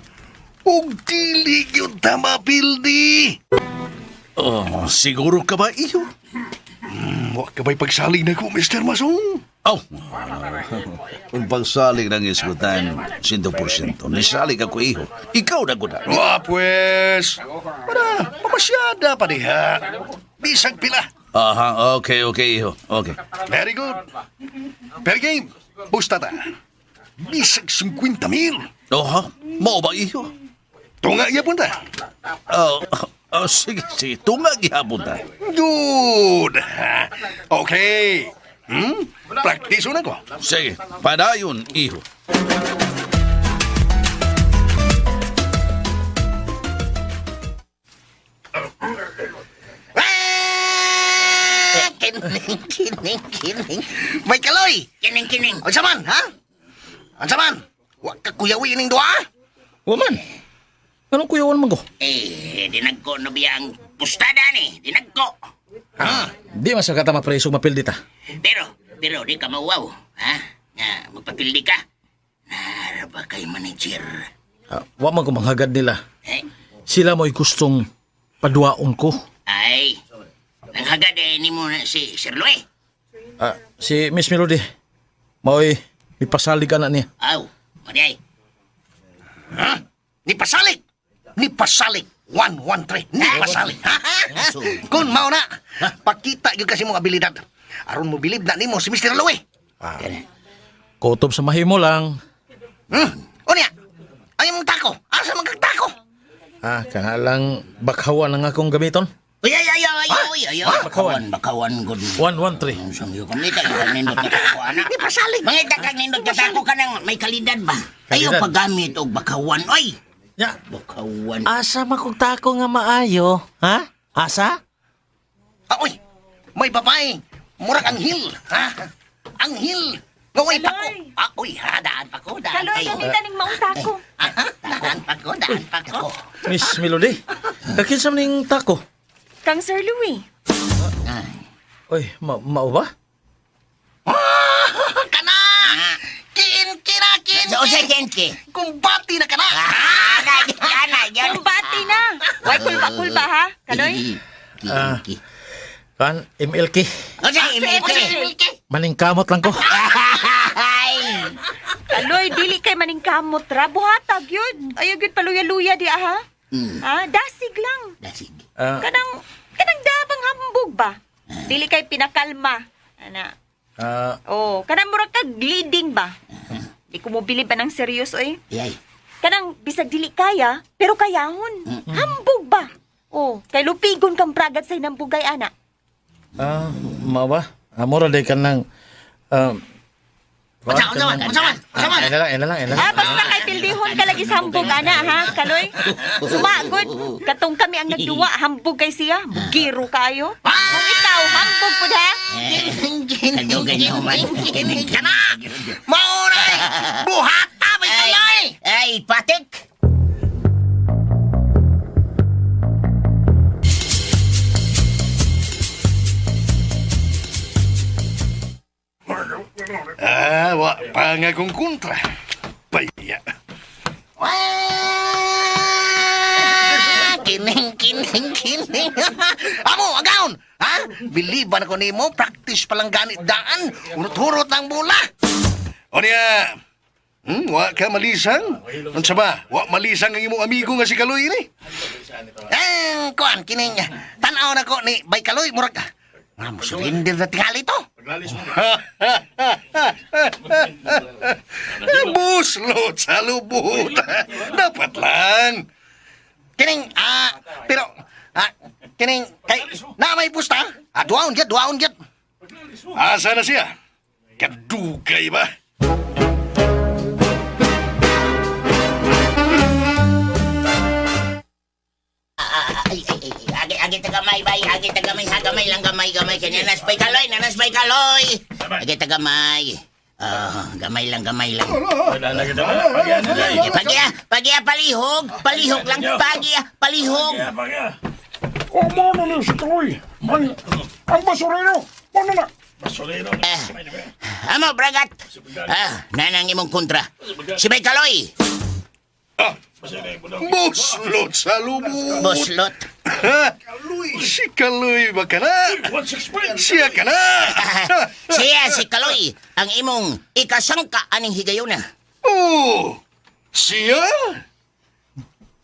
ug dili gyud ta mapildi. Oh, siguro ka ba, iho? Wa ka ba'y pagsalig na ko, Mr. Masong? Oh, ang pagsalig ng isgutan, 100%. Nisalig ako, iho. Ikaw na ko na. Wa pues. Para, pamasyada pa diha. Bisag pila. Aha, okay, okay, iho. Okay. Very good. Fair game. Busta ta. Bisag 50 mil. Oha, mao ba, iho? Tunga gyapon ta. Oh, oh, sige, sige. Tunga gihapon ta. Good. Okay. Praktiso na ko. Sige, padayon, iho. Ah, kining, kining, kining. May kaloy! Kining, kining. Unsa man, ha? Unsa man? Wa ka kuyawi ning duha? Waman. Anong kuyawan man ko? Eh, dinagko na biya ang pustada ni. Dinagko. Ha? Di man sa kata mapreso mapildi ta. Pero, di ka mauwaw. Ha? Nga, magpapildi ka. Nara ba kay manager? Ah, wa man ko manghagad nila. Eh? Sila mo'y gustong paduaon ko. Ay, nanghagad eh ni mo na si Sir Louie. Ah, si Miss Melody, mao'y mipasalig ka na niya. Aw, madi ay. Ha? Ni pasalig. Ni pasalig. 113. Ni pasalig. Ha? Kung mao na, pakita gyud kasi mong abilidad. Aron mo bilib na nimo si Mr. Louie. Kutob sa mahimo lang. Unya, ay mong tako. Asa man kag tako? Ah, kangalang bakhawan ang akong gamiton. Uy, ay, ay, ay, ay, ay, ay. Bakawan, bakawan, good. 113. Ang samyo kami kayo kang nindot na tako, anak. Ni pasalig. Mangita kang nindot na tako ka nang may kalidad ba? Ayaw Kalidad. paggamit og bakawan, oy. Ya. Bakawan. Asa makugtako nga maayo, ha? Asa? Ah, uy, may babae. Murag anghel, ha? Anghel. Ngaway pa ko. Ah, uy, ha, daan pa ko, daan Kaloy, kayo. ganita ning maong tako. Aha, daan pa ko, daan pa ko. Miss Melody, kakinsa man ning tako? Kang Sir Louie. Oy, mao ba? Unsay kenke? Kumbati na ka na. Ah, na, yun. Kumbati na. Way kulba-kulba ha, Kaloy. Ah. Kan, MLK. Unsay MLK? Maningkamot lang ko. Ay! Kaloy, dili kay maningkamot ra buhatag yun. Ayaw gyud paluya-luya di aha. Ha, dasig lang. Dasig. Ah. Kanang kanang dabang hambog ba? Dili kay pinakalma. Ana. Ah, Oh, kanang murag kag leading ba? Di ko mo bilib ba ng serious oy. Yay. Kanang bisag dili kaya, pero kayahon. Hambog ba? Oh, kay lupigon kang pragat sa hinambugay ana. ah, mao ba? Mura day ka ng Unsa unsa man? Unsa man? Unsa man? Ay na lang, ay na lang, ay na lang. Ah, basta kay pildihon ka lagi sa hambog ana ha, Kaloy. Sumagod, katong kami ang nagduwa, hambog kay siya. Bugiro kayo. Kung ikaw, hambog pud ha. Kandugan niyo man. Kining ka na. Mao na. Buhata bay kaloy. Ay, patik! Ah, wa pa nga kong kontra. Paya. Ah, kining, kining, kining. Amo, agaon! Ha? Biliban ako nimo, practice pa lang ganit daan. Urot-urot ang bola. O niya, wa ka malisang? Unsa ba? Wa malisang ang imong amigo nga si Kaloy ni? Eh, kuan, kining, tanaw na ko ni Bay Kaloy, murag, nga mo surrender na tingali to. Buslot sa lubot. Dapat lang. Kining, pero, kining, kay, na may pusta, duwaon gyud, duwaon gyud. Asa na siya? Kadugay ba? Ay, ay, ay, ay. Agi, agi, tagamay, bay. Agi, tagamay, ha, gamay lang, gamay, gamay. Kaya nanas bay kaloy, nanas bay kaloy. Agi, tagamay. Ah, gamay lang, gamay lang. Pagiya, pagiya, palihog. Palihog lang, pagiya, palihog. Oh, mo na ni si Kaloy. Ang basurero. Mo na na. Ah, amo, bragat. Ah, nanang imong kontra. Si Bay Kaloy. Ah, buslot sa lubot. Buslot. Si Kaloy ba ka na? Siya ka na! Siya si Kaloy, ang imong ikasangka aning higayuna. Oh, siya?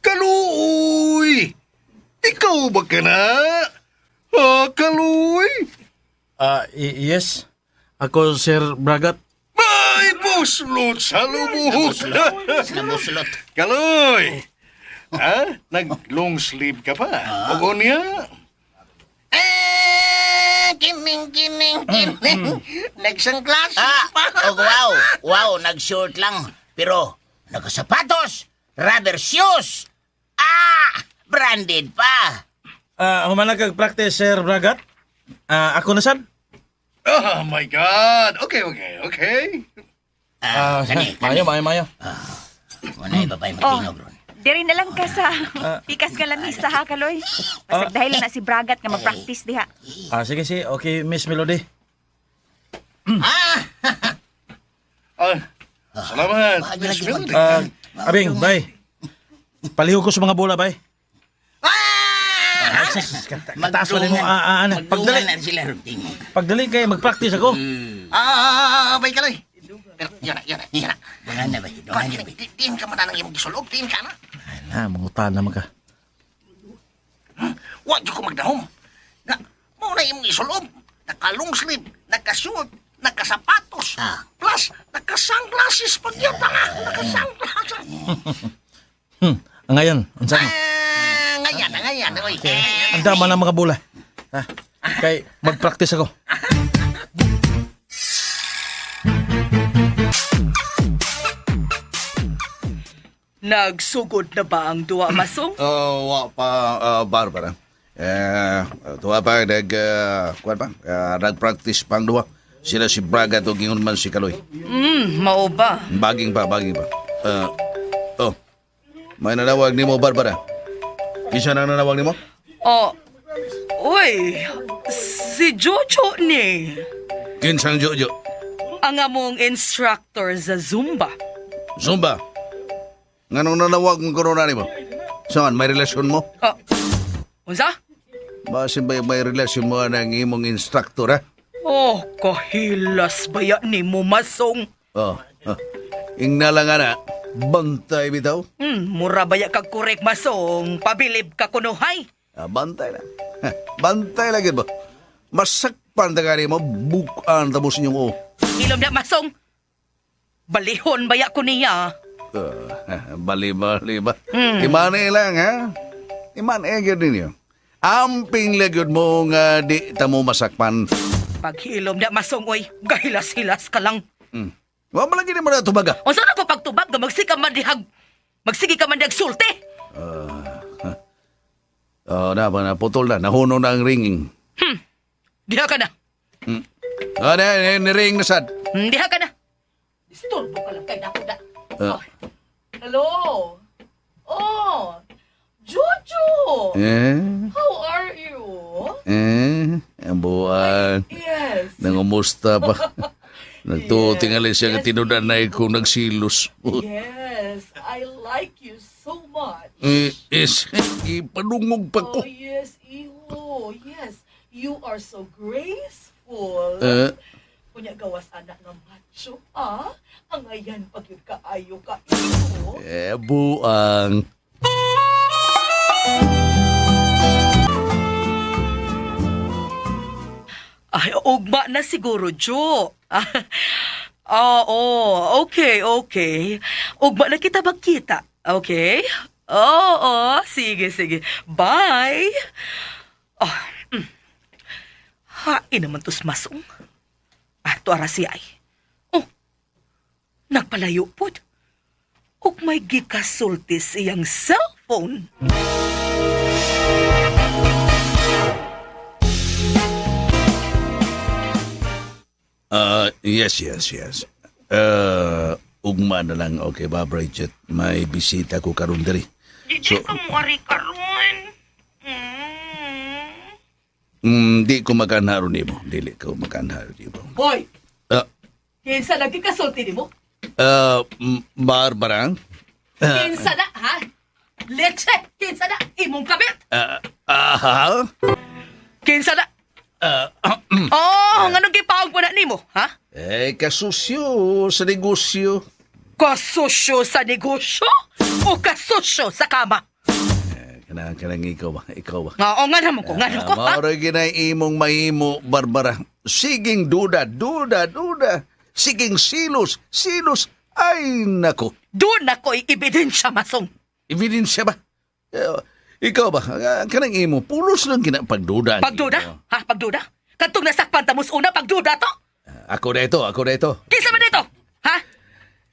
Kaluoy! Ikaw ba ka na? Ah, Kaloy? Ah, yes. Ako, Sir Bragat. Ay, buslot sa lubot! Nabuslot. Kaloy! Ha? Nag-long sleeve ka pa? Oo niya? Eh, kining, kining, kining. Nagsang klase Ah, pa. og wow, wow, nag-short lang. Pero nakasapatos, rubber shoes. Ah, branded pa. Ah, human na kag-practice, Sir Bragat. Ah, ako na sad. Oh my God! Okay, okay, okay. Ah, kani, kani. Mayo, mayo, mayo. Wala babay matingog ron. Diri na lang ka sa pikas ka lamisa ha, Kaloy. Basag dahil na si Bragat nga mag-practice diha. Ah, sige, sige. Okay, Miss Melody. Ah, salamat, Miss Melody. Ah, abing, bye. Palihog ko sa mga bola, bay. Ah! Ah, Kataas pa mo. Ah, ah, ano. Pagdali Pagdali, na sila ron tingog. pagdali kay mag-practice ako. Ah, Bay Kaloy. Pero, yun na, yun na, yun na. Dungan na ba? Kuan, Dungan na ba? kining, diin ka man na ng imong gisulog, diin ka na. Na, mangutan naman ka. Wa jud ko magdahom. Na, mao na imong isulob. Naka long sleeve, naka short, naka sapatos. Ah. Plus, naka sunglasses pag yun pa nga. Naka sunglasses. Ang ngayon, unsa mo? Ah, ngayan, ngayan. Oy. Ang dama ng mga bola. Ha? Kay mag-practice ako. Nagsugod na ba ang duwa, Masong? Oh, wa pa, Barbara. Eh, tuwa pa nag kuan pa, nag-practice pang duwa. Sila si Braga to gingon man si Kaloy. Mao ba? Baging pa, baging pa. Oh. May nanawag nimo Barbara. Kinsa nang nanawag nimo? Oh, uy, si Jojo ni. Kinsang Jojo. Ang among instructor sa Zumba. Zumba. Nganong nanawag mong corona nimo? Saan, may relasyon mo? Oh. Unsa? Basin ba yung may relasyon mo ng imong instructor, ha? Oh, kahilas baya ni mo masong. Oh, oh. Ingna lang ana, bantay bitaw. Mura baya kag korek masong. Pabilib ka kunuhay. Ah, bantay na. Ha, bantay lagi ba? Masakpan ta gani mo, bukaan tapos inyong o. Ilom na masong. Balihon baya ko niya. Ah, bali, bali ba? Imane lang, ha? Imane gyud ninyo. Amping lagi mo nga di ta mo masakpan. Paghilom na masong oy, gahilas-hilas ka lang. Wa man lagi nimo na tubaga. Unsa na ko pagtubag nga magsige ka man dihag. Magsige ka man dihag sulti. Oh, na, na, putol na. Nahuno na ang ringing. Diha ka na. Ah, na, na, ring na sad. Diha ka na. Istorbo ka lang kay nako na. Ah. Hello. Oh, Jojo. Eh, How are you? eh, ang buwan. Yes. Nangumusta pa. Nagtutingali siya nga tinudan na ikaw nagsilos. Yes, I like you so much. Eh, is, ipanungog pa ko. Oh, yes, iho. Yes, you are so graceful. Eh, Unya gawas anak nga macho, ah. Ang ayan pag yun kaayo ka, iho. eh, buang. Ay, ugma na siguro, Jo. Oo, okay, okay. Ugma na kita magkita. Okay? Oo, sige, sige. Bye. Oh, Hain naman tos masong. Ah, tuara siya ay. Oh, nagpalayo pod. Ug may gikasulti siyang cellphone. Ah, yes, yes, yes. Ugma na lang, okay ba, Bridget? May bisita ko karon diri. Di So- ka mo ari karon. Di ko makanharo nimo. Dili ko makanharo nimo. Hoy, Ah, kinsa lagi kasulti nimo? Barbara? Kinsa na, ha? Leche, kinsa na imong kabit? Aha? Kinsa na? Oh, nganong gipaog pa na nimo, ha? Eh, kasusyo sa negosyo. Kasusyo sa negosyo o kasusyo sa kama? Kanang, kanang ikaw ba? Ikaw ba? Nga, o nga naman ko, nga naman ko, ha? Mao ra ginay imong mahimo, Barbara. Siging duda, duda, duda. Siging silos, silos. Ay, nako. Doon ako ebidensya, masong. Ebidensya ba? Eh, ikaw ba? Ah, kanang imo, pulos lang kina pagduda. ang Pagduda? imo. Ha, pagduda? Katong nasakpan ta mos una, pagduda to? Ako na ito, ako na ito. Kinsa man dito? Ha?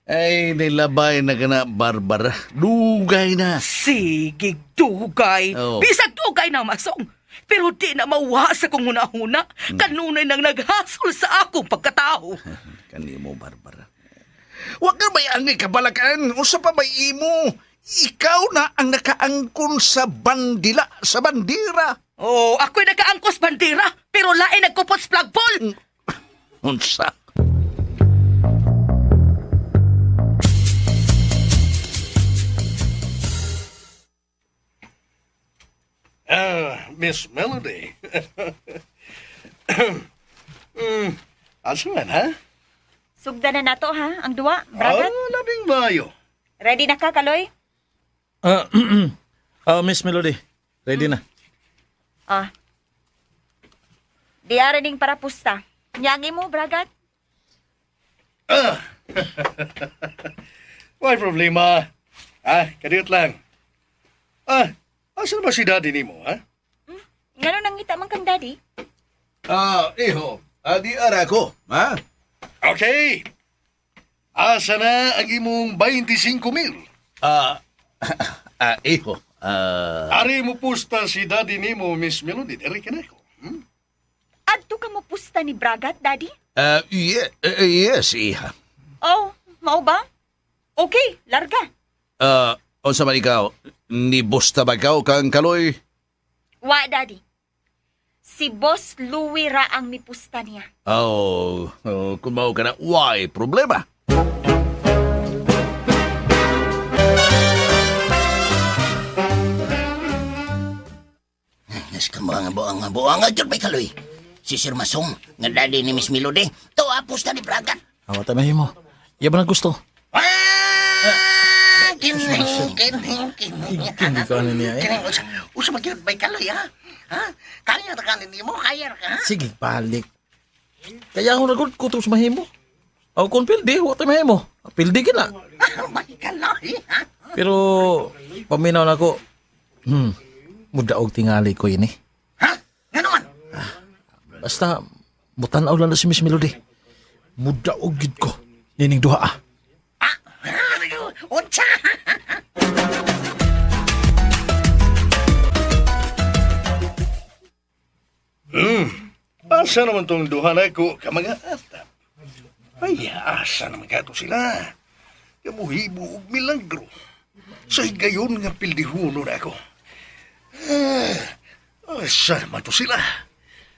Ay, nilabay na ka na, Barbara. Dugay na. Sige, dugay. Oo. Bisag dugay na, masong. Pero di na mauwa sa kong huna-huna. Kanunay nang naghasol sa akong pagkatao. Kanimo, Barbara. Huwag ka may angay kabalakan. Usa pa may imo. Ikaw na ang nakaangkon sa bandila, sa bandira. Oh, ako'y nakaangkos bandera, pero lain nagkupot sa flagpole. Unsa? Ah, Miss Melody. Asa man, ha? Sugda na nato ha, ang duwa, Bragat. Ah, labing bayo. Ready na ka, Kaloy? Ah, Miss Melody, ready na. Ah. Di ara ning para pusta. Nyangi mo, Bragat. Ah. Why problema? Ah, kadiyot lang. Ah, asa na ba si daddy nimo, ha? Ngano nangita man kang daddy? Ah, iho. Adi ara ko, ha? Okay. Asa na ang imong 25 mil? Ah, ah, iho. Ah, Ari mo pusta si daddy nimo, Miss Melody. Diri ka na ko. Hmm? Adto ka mo pusta ni Bragat, daddy? ah, yes, iha. Oh, mao ba? Okay, larga. Ah, unsa man ikaw? Ni busta ba ikaw kang Kaloy? Wa, daddy. Si Boss Louie ra ang mipusta niya. Oh, oh, kung mao ka na, why problema? Nas ka mga buang nga buang nga jud bay kaloy. Si Sir Masong nga daddy ni Miss Melody. To apos na ni Bragat. Awa ta mahimo. Iya ba nang gusto? Ah, kining, kining, kining. Hindi ko ano niya eh. Kining, usa, usa ba gyud bay kaloy ha? Ha? Kaya ra ka nimo, kaya ra ka. ha? Sige, balik. Kaya ako nagod ko sa mahimo. Aw kung pildi, wa tay mahimo. Pildi ka na. Bay kaloy ha? Pero paminaw na ko. Mudaog tingali ko ini. Ha? Ngano man? Basta mutan-aw lang na si Miss Melody. Mudaog gid ko. Nining duha ah. Ah, unsa? Asa naman tong duha na ko ka mga atap? Ay, asa naman kato sila. Kamuhibo og milagro. Sa higayon nga pildihuno na ako. Ah, asa naman to sila?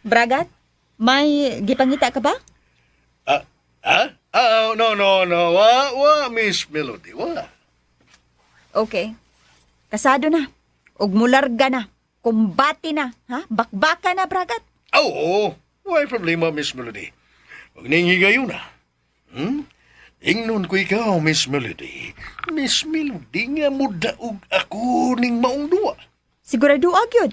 Bragat, may gipangita ka ba? Ah, ah? Ah, no, no, no. Wa, wa, Miss Melody, wa. Okay. Kasado na. Ug mularga na. Kumbate na, ha? Bakbaka na, Bragat. Ah, Oo, way problema, Miss Melody. Huwag ning higayon na. Hmm? Ingnon ko ikaw, Miss Melody. Miss Melody nga mudaog ako ning maong duwa. Sigurado gyud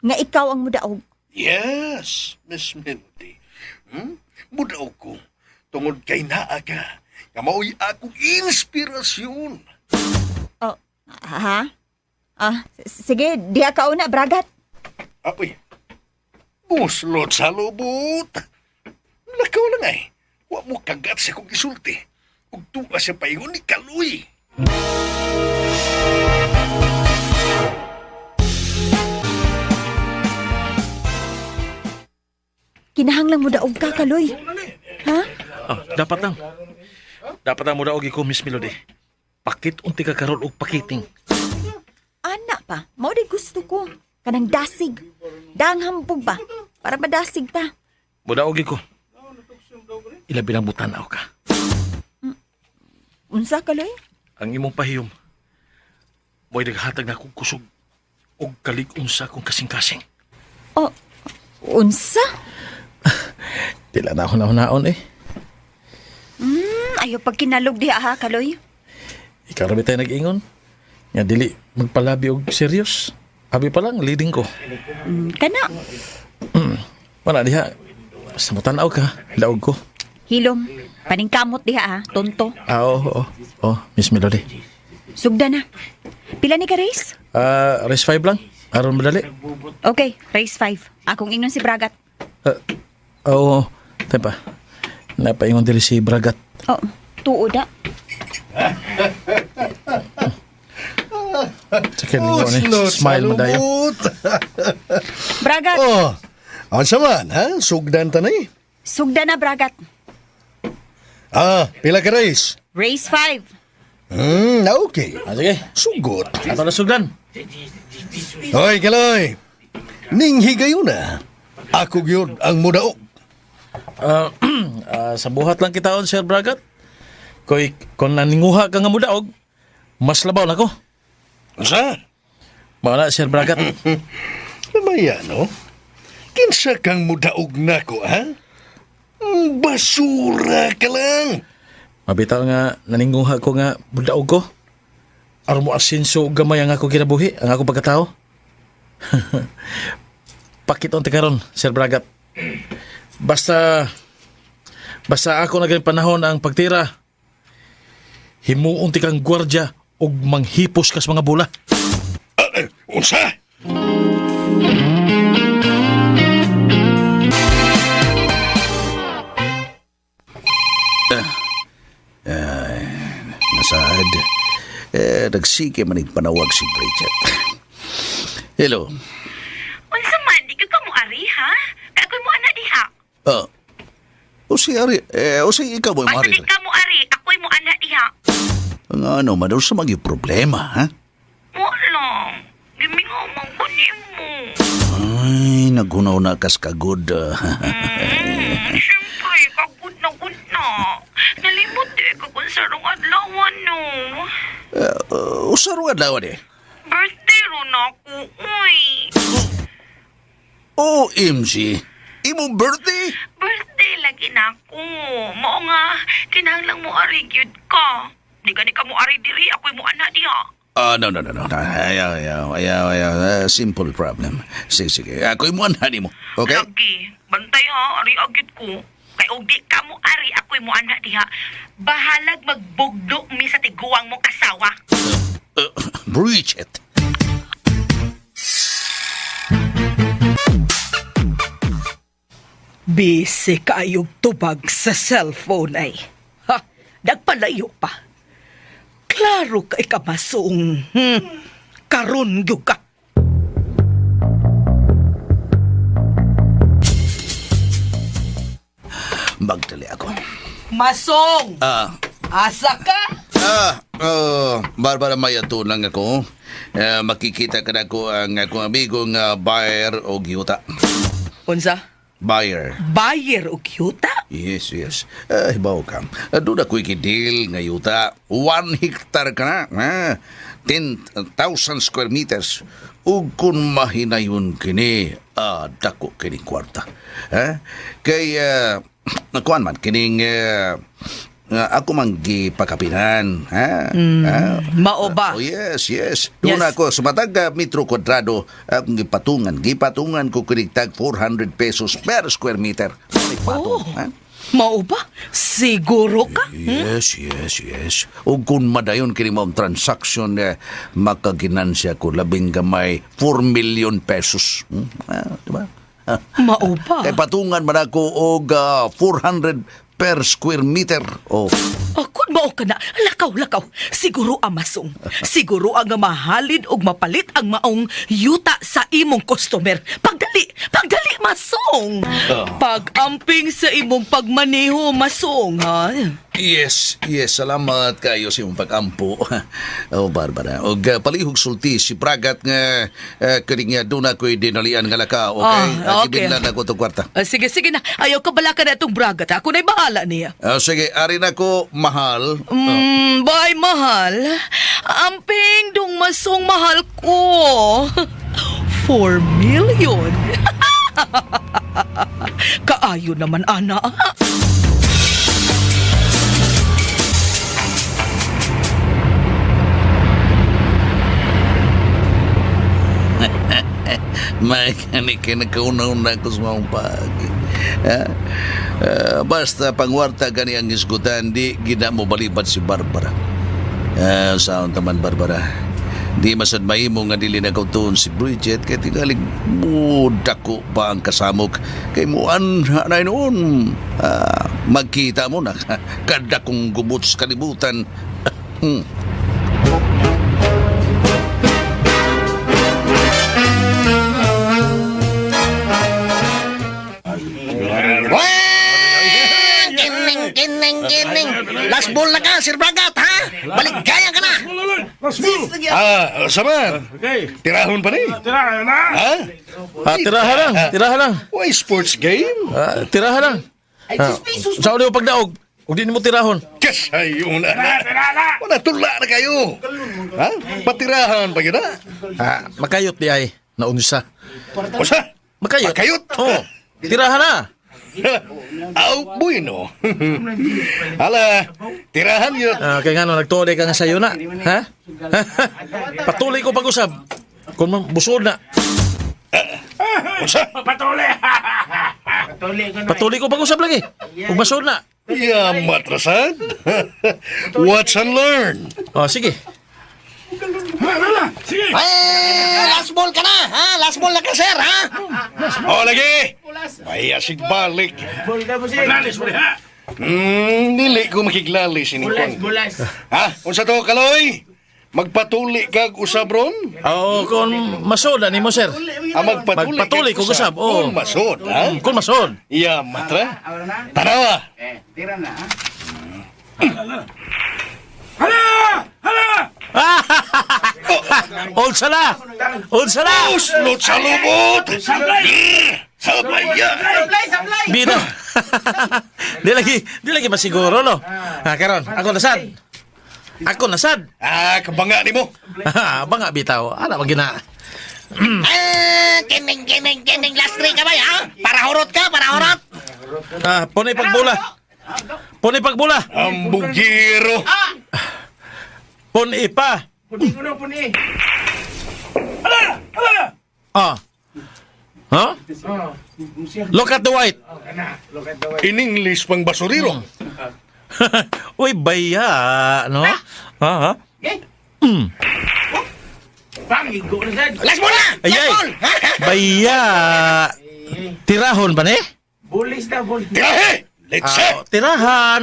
nga ikaw ang mudaog. Yes, Miss Melody. Hmm? Mudaog ko. Tungod kay naa ka. Nga mao'y akong inspirasyon. Oh, ha? Ah, sige, diha ka una, Bragat. Apoy, buslot sa lubot. Lakaw lang ay. Wa mo kagat sa kong isulti. Ug tuwa sa paingon ni Kaloy. Kinahanglan mo daog ka, Kaloy. Ha? Ah, dapat lang. Dapat lang mudaog ko Miss Melody. Pakit unti ka karon og pakiting. Ana pa, mao di gusto ko. Kanang dasig. Daang hambog ba? Para madasig ta. Mudaog ko. Ilabi lang butanaw ka. Unsa, Kaloy? Ang imong pahiyom. Mo'y naghatag na akong kusog og kalig-on sa akong kasing-kasing. Oh, unsa? Dila na ako nahunaon eh. Ayaw pag kinalog diha ha, Kaloy. Ikaw ra tayo nag-ingon. Nga dili magpalabi og serious. Abi pa lang leading ko. Kana, Wala diha. Basta mo tanaw ka, laog ko. hilom. Paningkamot diha ha, tonto. Ah, oo, oo. Oh, Miss Melody. Sugda na. Pila ni ka race? Ah, race 5 lang. Aron madali. Okay, race 5. Akong ingnon si Bragat. Ah, oo, tayo pa. Napaingon diri si Bragat. Oh, tuo da. Sa lingon eh. Buslot sa Smile man dayo. lubot. Bragat, Oh, unsa man, ha? Sugdan tanay. sugda na Bragat. Ah, pila ka race? Race 5. Okay. Ah, sige. Sugot. Ato na sugdan. Hoy, Kaloy. Ning higayon na. Ako gyud ang mudaog. Ah, ah, sa buhat lang kitaon, Sir Bragat. Koy, kung naninguha ka nga mudaog, mas labaw na ko. Unsa? Wala, Sir Bragat. Mamaya, no? Kinsa kang mudaog nako, ha? Basura ka lang. Mabitaw nga, naninguha ko nga mudaog ko. Aron mo asinso og gamay ang ako kinabuhi, ang ako pagkatao. Pakit-on karon, Sir Bragat. Basta basta ako na ganing panahon ang pagtira. Himuon ti kang gwardya og manghipos kas mga bula. Ah, eh, unsa? Nasaad. Eh, nagsige man panawag si Bridget. Hello. Unsa man, di ka mo ari ha? Kay ako'y mo ana diha. Ah, o si Ari, eh, o si ikaw mo Basta Ari. di ka mo ari, ako'y mo ana diha. Ang ano man, sa mga problema, ha? Wa lang. Gimingaw man ko nimo. Ay, nagunaw na kas kagod. ah. Siyempre, kagud na gud na. Nalimot eh ka kung sarong adlaw no. Uh, usaro adlaw eh. Birthday ro na ako, uy. OMG! Imong birthday? Birthday lagi na ako. Mao nga, kinahanglang mo ari gyud ka. Di gani ka mo ari diri, ako'y mo ana diha. Ah, no, no, no, no. Ayaw, ayaw, ayaw, ayaw. Simple problem. Sige, sige. Ako'y mo anha mo. Okay? Lagi, bantay ha, ari agid ko. Kay og di ka mo ari, ako'y mo ana diha. Bahalag magbugdo mi sa tiguang mong asawa. Bridget. Busy kaayog tubag sa cellphone ay. Ha, nagpalayo pa. Klaro kay kamasong. Karon gyud ka. Magdali ako. Masong! Ah, Asa ka? Barbara, may lang ako. Makikita ka na ko ang akong amigo nga buyer o yuta. Unsa? Buyer. Buyer og yuta? Yes, yes. Hibaw ka. Doon ako'y kidil nga yuta. 1 hectare ka na. 10,000 square meters. Ug kung mahinayon kini, dako kini kwarta. Ha? Kay, nakuan man, kining, ako man gipakapinan. Ha? Ha? Mao ba? Oh, yes. Doon Yes. ako, sa matag metro kwadrado, akong gipatungan. Gipatungan ko kinig tag 400 pesos per square meter. May patong, Oh. ha? Mao ba? Siguro ka? Yes. Ug kung madayon kini mo ang transaction, makaginansya ko labing gamay 4 million pesos. Ah, di ba? Ah. Mao ba? Kay patungan man ako og 400 per square meter. Oh. Oh, kun mao ka na, lakaw, lakaw. Siguro amasong. Siguro ang mahalin og mapalit ang maong yuta sa imong customer. Pagdali, pagdali, masong. Pag-amping sa imong pagmaneho, masong, ha? Yes. Salamat kayo sa imong pag-ampo. Oh, Barbara. Og palihog sulti si Pragat nga kini nga doon ako'y dinalian nga laka, okay? Ah, okay. Kibinlan ako itong kwarta. Ah, sige, sige na. Ayaw ka bala ka na itong bragat. Ako na'y bahala niya. Ah, sige, ari na ko, mahal. Bye, mahal. Amping, dong masong mahal ko. 4 million. Kaayo naman, ana. May kani kinakauna-una ko sa mga pagi. Ha? Basta pangwarta gani ang isgutan, di gina mo balibat si Barbara. Saan taman, Barbara? Di masad mahimo nga dili nagautuon si Bridget kay tingaling muda ko pa ang kasamok kay muan na noon. Magkita mo na kada kong gubot sa kalibutan. Wah! Kining, kining, kining. Last ball na ka, Sir Bragat, ha? Baligaya ka na. Ah, saman. Okay. Tirahon pa ni. Tirahan na. Ha? Ah, tirahan lang, tirahan lang. Why sports game? Ah, tirahan lang. Ah, sa mo pagdaog, ug di nimo tirahon. Kasayo na. Wala, tula na kayo. Ha? Patirahan pa yun, ha? Ah, makayot di ay naunsa. Usa? Makayot. Makayot? Oh, tirahan na. Aw, bueno. Hala, tirahan yun. Ah, kay ngano nagtuoy ka nga sayo na, ha? Patuloy ko pag-usab. Kung busod na, Usa? Patuli. Patuloy ko pag-usab lagi. Ug basod na. Ya, matrasan. Watch and learn. Oh, sige. Sige. Eh, last ball ka na, ha? Last ball na ka, sir, ha? O, lagi. Ay, asig balik. Paglalis mo ha. Dili ko makiglalis ini. Bulas, Ha? Unsa to, Kaloy? Magpatuli kag usab ron? Oo, kung masod na nimo, sir. Ah, magpatuli, Magpatuli kog usab. Oo. Kung masod, ha? Kung masod. Iya, matra. Tanawa. Hala! Hala! Old sala. Old sala. Uslot sa lubot! Sablay! Sablay ya! Bida. Di lagi masiguro no. Ah, karon, ako nasad. Ako nasad. Ah, kabanga nimo. Banga bitaw. Ana man gina. Ah, kining, kining, kining. Last three kamay, ha? Para hurot ka, para hurot. Ah, punay pagbula. Punay pagbula. Ambugiro. Punay pa. Ah. Huh? Look at the white. In English pang basuriro. Uy, baya, no? Ha? Ha? Last ball na! Ay, Last ay. ball! Baya. Tirahon ba ni? Tirahe! Let's Ah, tirahan.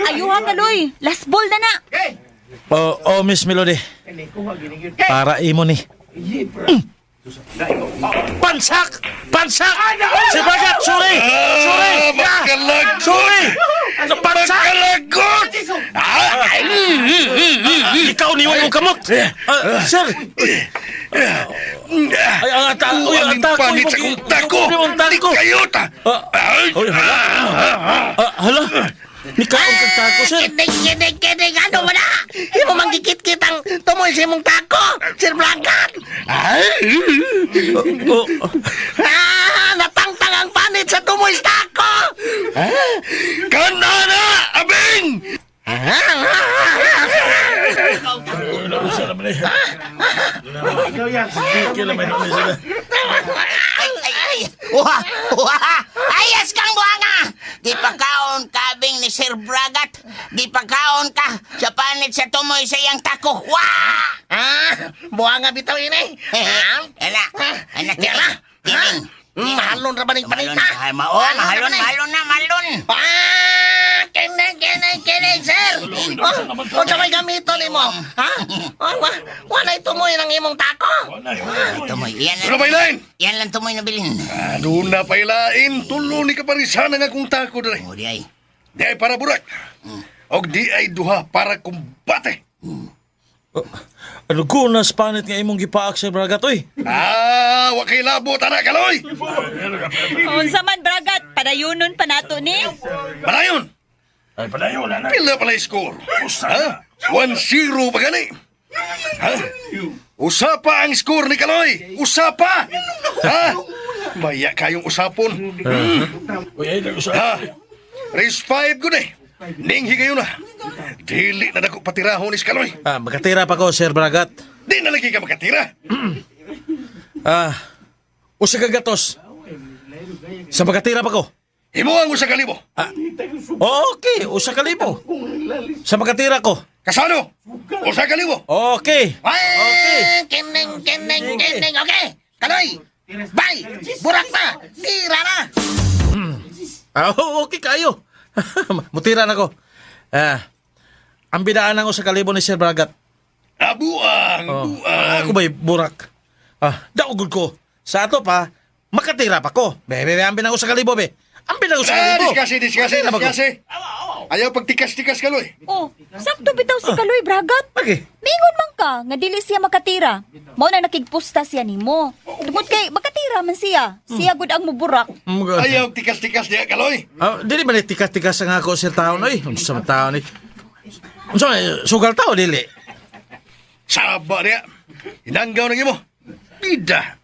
Ayuha Kaloy, last ball na na. Oh, oh, Miss Melody. Para imo ni. Pansak! Pansak! Si Bagat, sorry! Sorry! Ah, makalagot! Sorry! Pansak! Makalagot! Ah, Ikaw ni mo kamot. Ah, sir. Ay, ang ata, uy, ang Buwangin tako. pangit sa kong tako! Ang tako. Di kayo ta! Ah, uy, hala. Ah, hala. Nikaon kag tako, sir. Kining, kining, kining. Ano ba na? Imo manggikit-kit ang tumoy sa imong tako, Sir Blancat. Ay! Oh, Ah, natangtang ang panit sa tumoy sa tako. Kanana! Abing! Ay, ay, ay. Uha, uha. Ayas kang buanga. Gipakaon kabing ni Sir Bragat. Gipakaon ka sa panit sa tumoy sa iyang tako. Wah! Ah, buanga bitaw ini. Ah, Ala, anak Yala. Kining. Mahalon ra ba ning Mahalon, panita? ma oh, mahalon, mahalon na, mahalon. Ah, kining, kining, kining, sir. Oh, unsa may gamito nimo? Ha? Oh, wa, walay tumoy ng imong tako. Tumoy, yan Ano lang. pa ilain? Yan lang tumoy na bilin. Ano na pa ilain? Tulo ni kaparisan ang akong tako dere. Oh, di ay. Di ay para burak. Og di ay duha para kumbate. Ano ko na panit nga imong gipaak, Sir Bragat, oy. Ah, wa kay labot ana kaloy. Unsa man Bragat, padayunon pa nato ni. Padayon. Ay, padayon na. Pila pala yung score? Ha? 1-0 pa gani. Ha? Usapa ang score ni Kaloy. Usapa. Ha? Maya kayong usapon. Ha? Race 5 ko na eh. Ning higayon na. Dili na dako patirahon ni Kaloy. Ah, makatira pa ko, Sir Bragat. Di na lagi ka makatira. Ah, usa ka gatos. Sa makatira pa ko. Imo ang usa ka libo. Okay, usa ka libo. Sa makatira ko. Kasano? Usa ka libo. Okay. Okay. Kining, kining, kining. Okay. Kaloy. Bye. Burak na. Tira na. Ah, okay kayo. Mutira na ko. Ah, ang bidaan ng usa ka libo ni Sir Bragat. Ah, buang, Oh. buang. Ako ba'y burak? Ah, daogod ko. Sa ato pa, makatira pa ko. Be, be, be, ang binang usa ka libo, be. Ang binang usa ka Ah, libo. diskasi, diskasi, Makatira pa ko. diskasi. Ayaw pagtikas-tikas Kaloy. Oh, sakto bitaw si Kaloy Bragat. Okay. Mingon man ka nga dili siya makatira. Mao na nakigpusta siya nimo. Tungod kay makatira man siya. Siya gud ang muburak. Ayaw tikas-tikas diya Kaloy. Ah, dili ba ni tikas-tikas ang ako sir taon oy? Unsa man taon eh? Unsa man, sugal tao dili? Saba niya. Inanggaw na imo. Bida.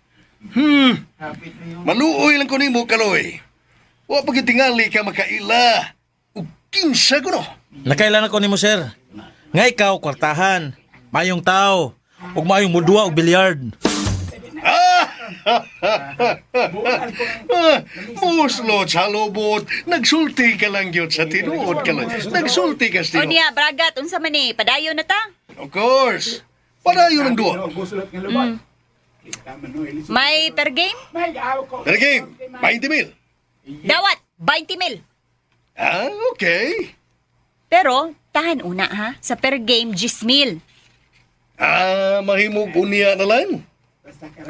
Maluoy lang ko nimo Kaloy. Wa pa gyud tingali ka makaila. Ug kinsa ko no. Nakailan ako nimo sir. Nga ikaw kwartahan, mayong tao, ug mayong mudua og bilyard. Ah! Muslo sa lobot. Nagsulti ka lang yun sa tinuod Kaloy. Nagsulti ka sa O tinuod. niya Bragat, unsa man ni? Padayon na ta. Of course. Padayon ang duwa. May per game? Pero game, 20 mil. Dawat 20 mil. Ah, okay. Pero tahan una ha. Sa per game 10 mil. Ah, mahimog unya na lang.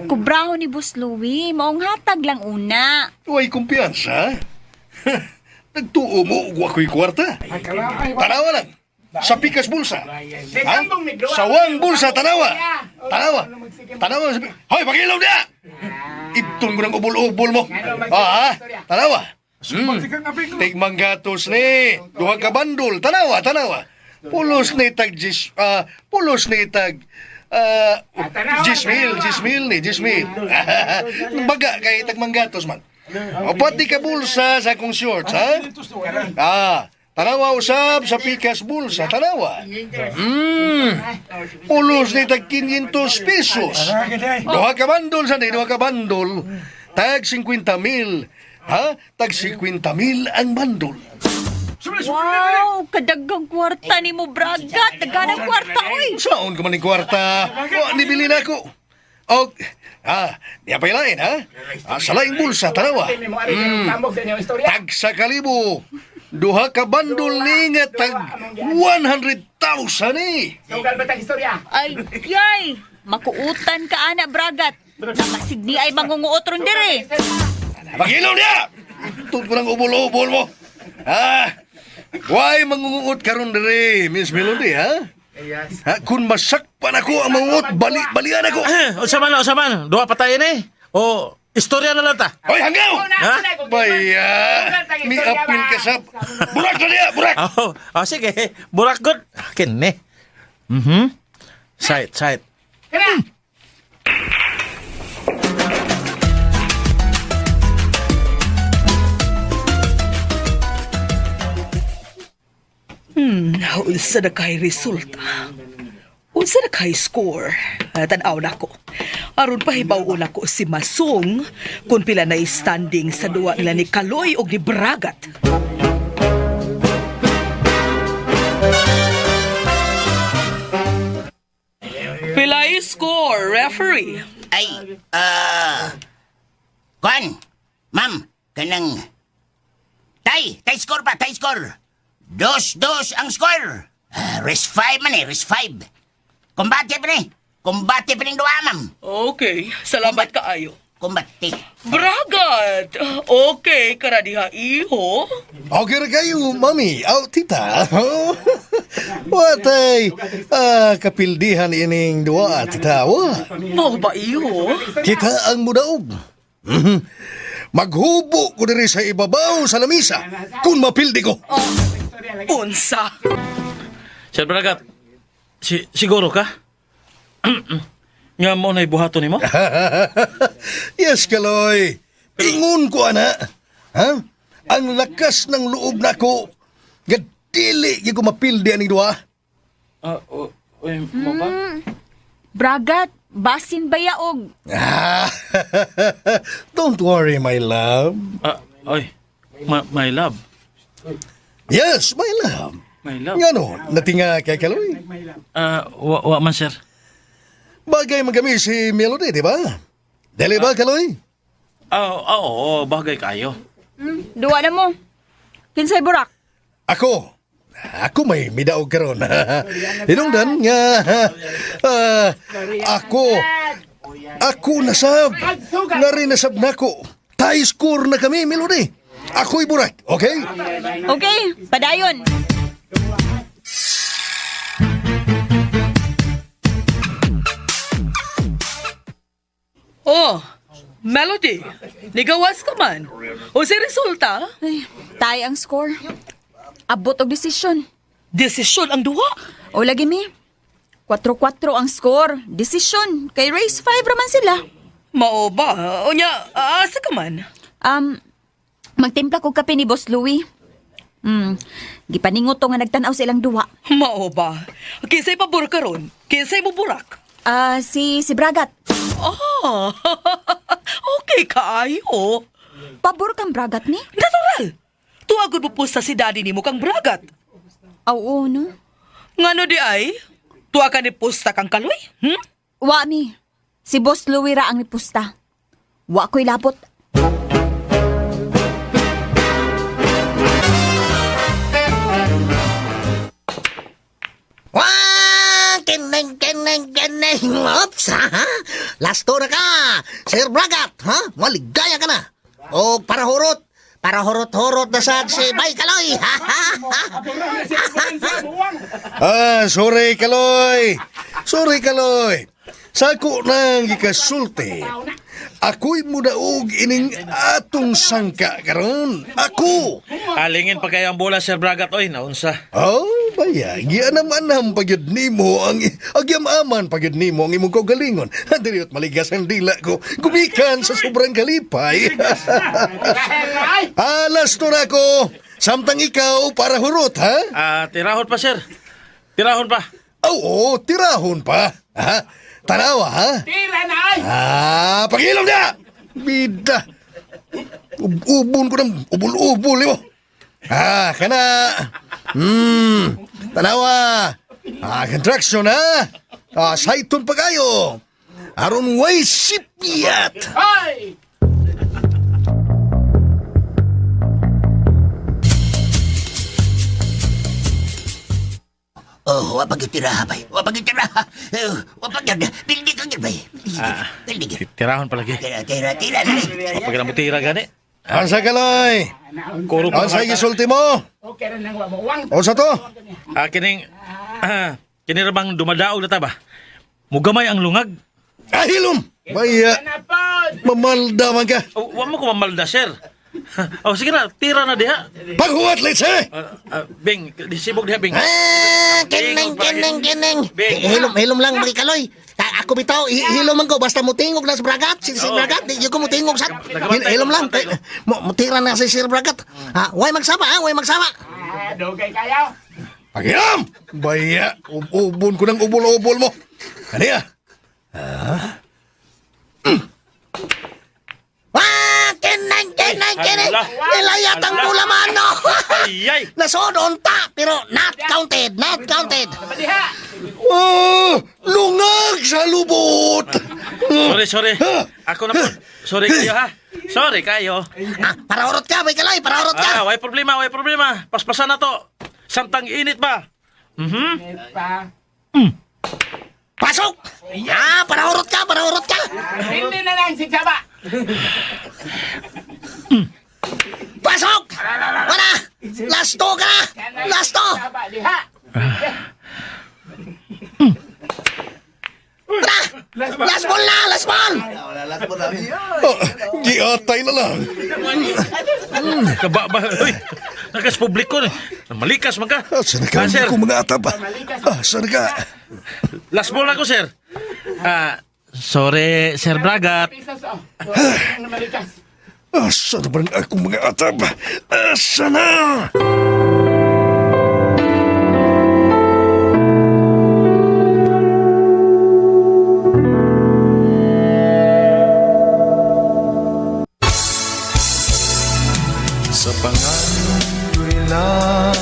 Kubrahon ni Boss Louie, maong hatag lang una. Way kumpiyansa. Nagtuo mo ug ako'y kwarta. Tanawa lang. Sa pikas bulsa. Ha? Sawang bulsa, tanawa. Tanawa. Tanawa. Hoy, pagilaw niya! Ibton ko ng ubol-ubol mo. Ah, ha? Tanawa. Tigmang gatos ni. Duha ka bandol. Tanawa, tanawa. Pulos ni tag jis, ah, pulos ni tag Ah, 10,000, 10,000 ni, 10,000. Baga kay tagmanggatos man. O pati ka bulsa sa akong shorts, ha? Ah, tanawa usab sa pikas bulsa, tanawa. Ulos ni tag 500 pesos. Duha ka bandol sa ni, duha ka bandol. Tag 50,000. Ha? Tag 50,000 ang bandol. Wow, kadagang kwarta ni mo, Bragat. Daganang kwarta, oy. Saon ka man ning kwarta? Wa nibili na ako. Og, diya pa ilain, ha? Ah, sa laing bulsa, tanawa. Tag sa kalibo. Duha ka bandol ni nga tag 100,000 ni. Ay, yay. Makuutan ka, ana, Bragat. Nakasig ni ay mangunguot ron dire. Pagilaw niya! Tut ko ng ubol-ubol mo. Ah, why mangunguot karon dire, Miss Melody, ha? Ha, kung masakpan ako ang mangunguot, bali-balian ako. Unsa man, unsa man? Duha pa tayo ni. O, istorya na lang ta. Hoy, hanggaw! Ha? Baya, mi apil ka sa... Burak na niya, burak! Oh, oh, sige. Burak good. Kini. Mhm. Sight, sight. Unsa na kay resulta? Unsa na kay score? Ah, tan-aw na ko. Aron pahibaw na ko si Masong kung pila na standing sa duwa nila ni Kaloy og ni Bragat. Pila yung score, referee? Ay, Kwan, ma'am, kanang... Tay, tay score pa, tay score. 2-2 ang score. Ah, race 5 man eh, race 5. Kumbate pa ni. Kumbate pa ning duwa, ma'am. Okay, salamat kaayo. Kumbate. Bragat! Okay, karadiha iho. Okay ra kayo, mami. Aw, tita. Watay, kapildihan ining duwa, tita. Wa. Mao ba iho? Kita ang mudaog. Mhm. Maghubo ko diri sa ibabaw sa lamisa kung mapildi ko. Unsa? Sir Bragat, siguro ka? Nga mo na ibuhaton nimo? Yes, Kaloy. Ingon ko, ana. Ha? Ang lakas ng loob nako. Nga dili gyud ko mapildi aning duha. Ah, oy, mo ba? Bragat, basin ba yaog? Ah, don't worry, my love. Ah, oy. My love. Yes, my love. My love. Ngano, natinga kay Kaloy. Ah, wa man sir. Bagay man kami si Melody, di ba? Dili ba, Kaloy? Ah, oo, bagay kayo. Duwa na mo. Kinsay burak? Ako. Ako may midaog karon. Hinungdan nga ako ako nasab. Nari nasab nako. Tie score na kami, Melody. Ako'y burak, okay? Okay, padayon. Oh, Melody, nigawas ka man. O si resulta, Ay, tay ang score. Abot og desisyon. desisyon ang duwa. O lagi mi. 4-4 ang score. Desisyon. Kay race 5 raman sila. Mao ba? O nya, asa ka man? Magtimpla ko kape ni Boss Louie. Gipaningot to nga nagtan-aw sa ilang duwa. Mao ba? Kinsay pabor karon? Kinsay buburak? Ah, si Bragat. Ah, okay kaayo. Pabor kang Bragat ni? Natural. Tuwagod mo po sa si daddy nimo kang Bragat. Aw, oo, no? Ngano di ay? Tuwa ka ni pusta kang kaloy? Hmm? Wa mi. Si Boss Louie ra ang nipusta. Wa ko'y labot. Wah! Kining, kining, kining! Oops, ha? Last na ka! Sir Bragat, ha? Maligaya ka na! O, para hurot! Para hurot-hurot na sad si Bay Kaloy! Ha, ha, ha? Ah, sorry Kaloy. Sorry Kaloy. Sako nang gikasulti. Ako'y mudaog ining atong sangka karon. Ako. Alingin pa kayo ang bola, Sir Bragat. Oy, naunsa. Oh, baya. Baya, gianam-anam pagyud nimo ang agyam-aman pagyud nimo ang imong kaugalingon. Diriot maligas ang dila ko, gumikan sa sobrang kalipay. Alas to na ko. Samtang ikaw para hurot, ha? Ah, tirahon pa, sir. Tirahon pa. Oo, tirahon pa. Ha? Tanawa, ha? Tira na ay! Ah, pagilom na! Bida. Ubon ko ng ubol-ubol mo. Ah, kana. Tanawa. Ah, contraction ha. Ah, saiton pa kayo. Aron way sipyat. Ay! Oh, wa pag tira bay. Wa pag tira. Wa pag Pildi ka gyud bay. Pildi gyud. Tirahon pa lagi. Tira, tira, tira. dali. Wa pag mo tira gani. Asa kaloy? Kuro pa. Asa gisulti mo? Okay rin ang wa mo. Wang Unsa to? Ah, kining kini ra bang dumadaog na ta ba? Mugamay ang lungag. Ah, hilom. Baya, mamalda man ka. Oh, wa mo ko mamalda, sir. Oh, sige na, tira na diha. Paghuwat, litse! Ah, ah, Bing, sibog diha, Bing. Ah, kining, kining, kining. Bing. Hilom, hilom lang, mga kaloy. Ako bitaw, hilom man ko, basta mutingog na sa Bragat. Si Bragat, di ko mutingog sa... Hilom lang, kay, mutira na si Sir Bragat. Ah, way magsama, ah, way magsama. Ah, dugay kayo. Paghilam! Baya, ubon ko ng ubol-ubol mo. Ano ya? Ah, kining, kining, kining. Ala. Nilayat ang Ala. bola mano. Ay, ay. Nasodon ta, pero not counted, not counted. Diha! Ah, lungag sa lubot! Sorry, sorry. Ako na po. Sorry kayo, ha? Sorry kayo. Ah, para urot ka, may kaloy, para urot ka. Ah, way problema, way problema. Paspasan na to. Samtang init ba? Mhm. Pa. Pasok! Ah, para urot ka, para urot ka. Hindi na lang si Saba. Pasok! Wala! Last two ka na! Last two! Saba diha. Wala! Last ball na! Last ball! Ah, giatay na lang. Kaba ba? Uy, nakas publiko ni. Malikas man ka. Asa na ka? Ah, sir. Ko mga atap. Asa na ka? Last ball ako, sir. Ah, sorry, Sir Bragat. Pisas oh. Ang malikas. Asa na ba ang akong mga atap? Asa na? Sa pangandoy lang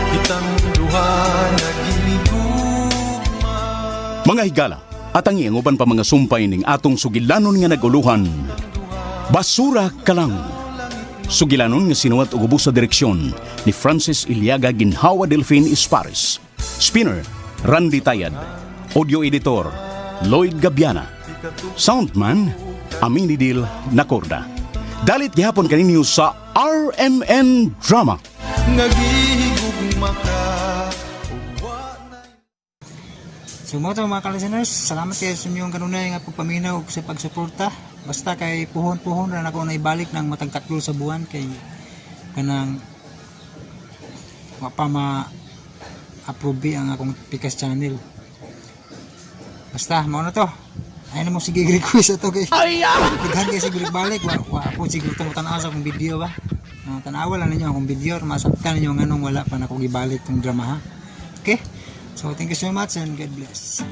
Kitang duha naghinigugma Mga higala, at ang iyang uban pa mga sumpay ning atong sugilanon nga naguluhan. Basura ka lang. Sugilanon nga sinuwat og ubos sa direksyon ni Francis Iliaga Ginhawa Delfin Ispares. Spinner, Randy Tayad. Audio editor, Lloyd Gabiana. Soundman, Aminidil Nakorda. Dalit gihapon kaninyo sa RMN Drama. Nga gihigugma ka So mo to mga ka-listeners, salamat kayo sa inyong kanunay nga pagpaminaw ug sa pagsuporta. Basta kay puhon-puhon ra nako naibalik ng matag 3 sa buwan kay kanang wa pa ma approve ang akong Pikas channel. Basta mao na to. Ay na mo sige request ato kay. Daghan kay siguro balik wa wa po siguro tong tan-aw sa akong video ba. Ah, tan-awa lang ninyo akong video masabtan ninyo nganong wala pa nako gibalik tong drama ha. Okay? So thank you so much and God bless.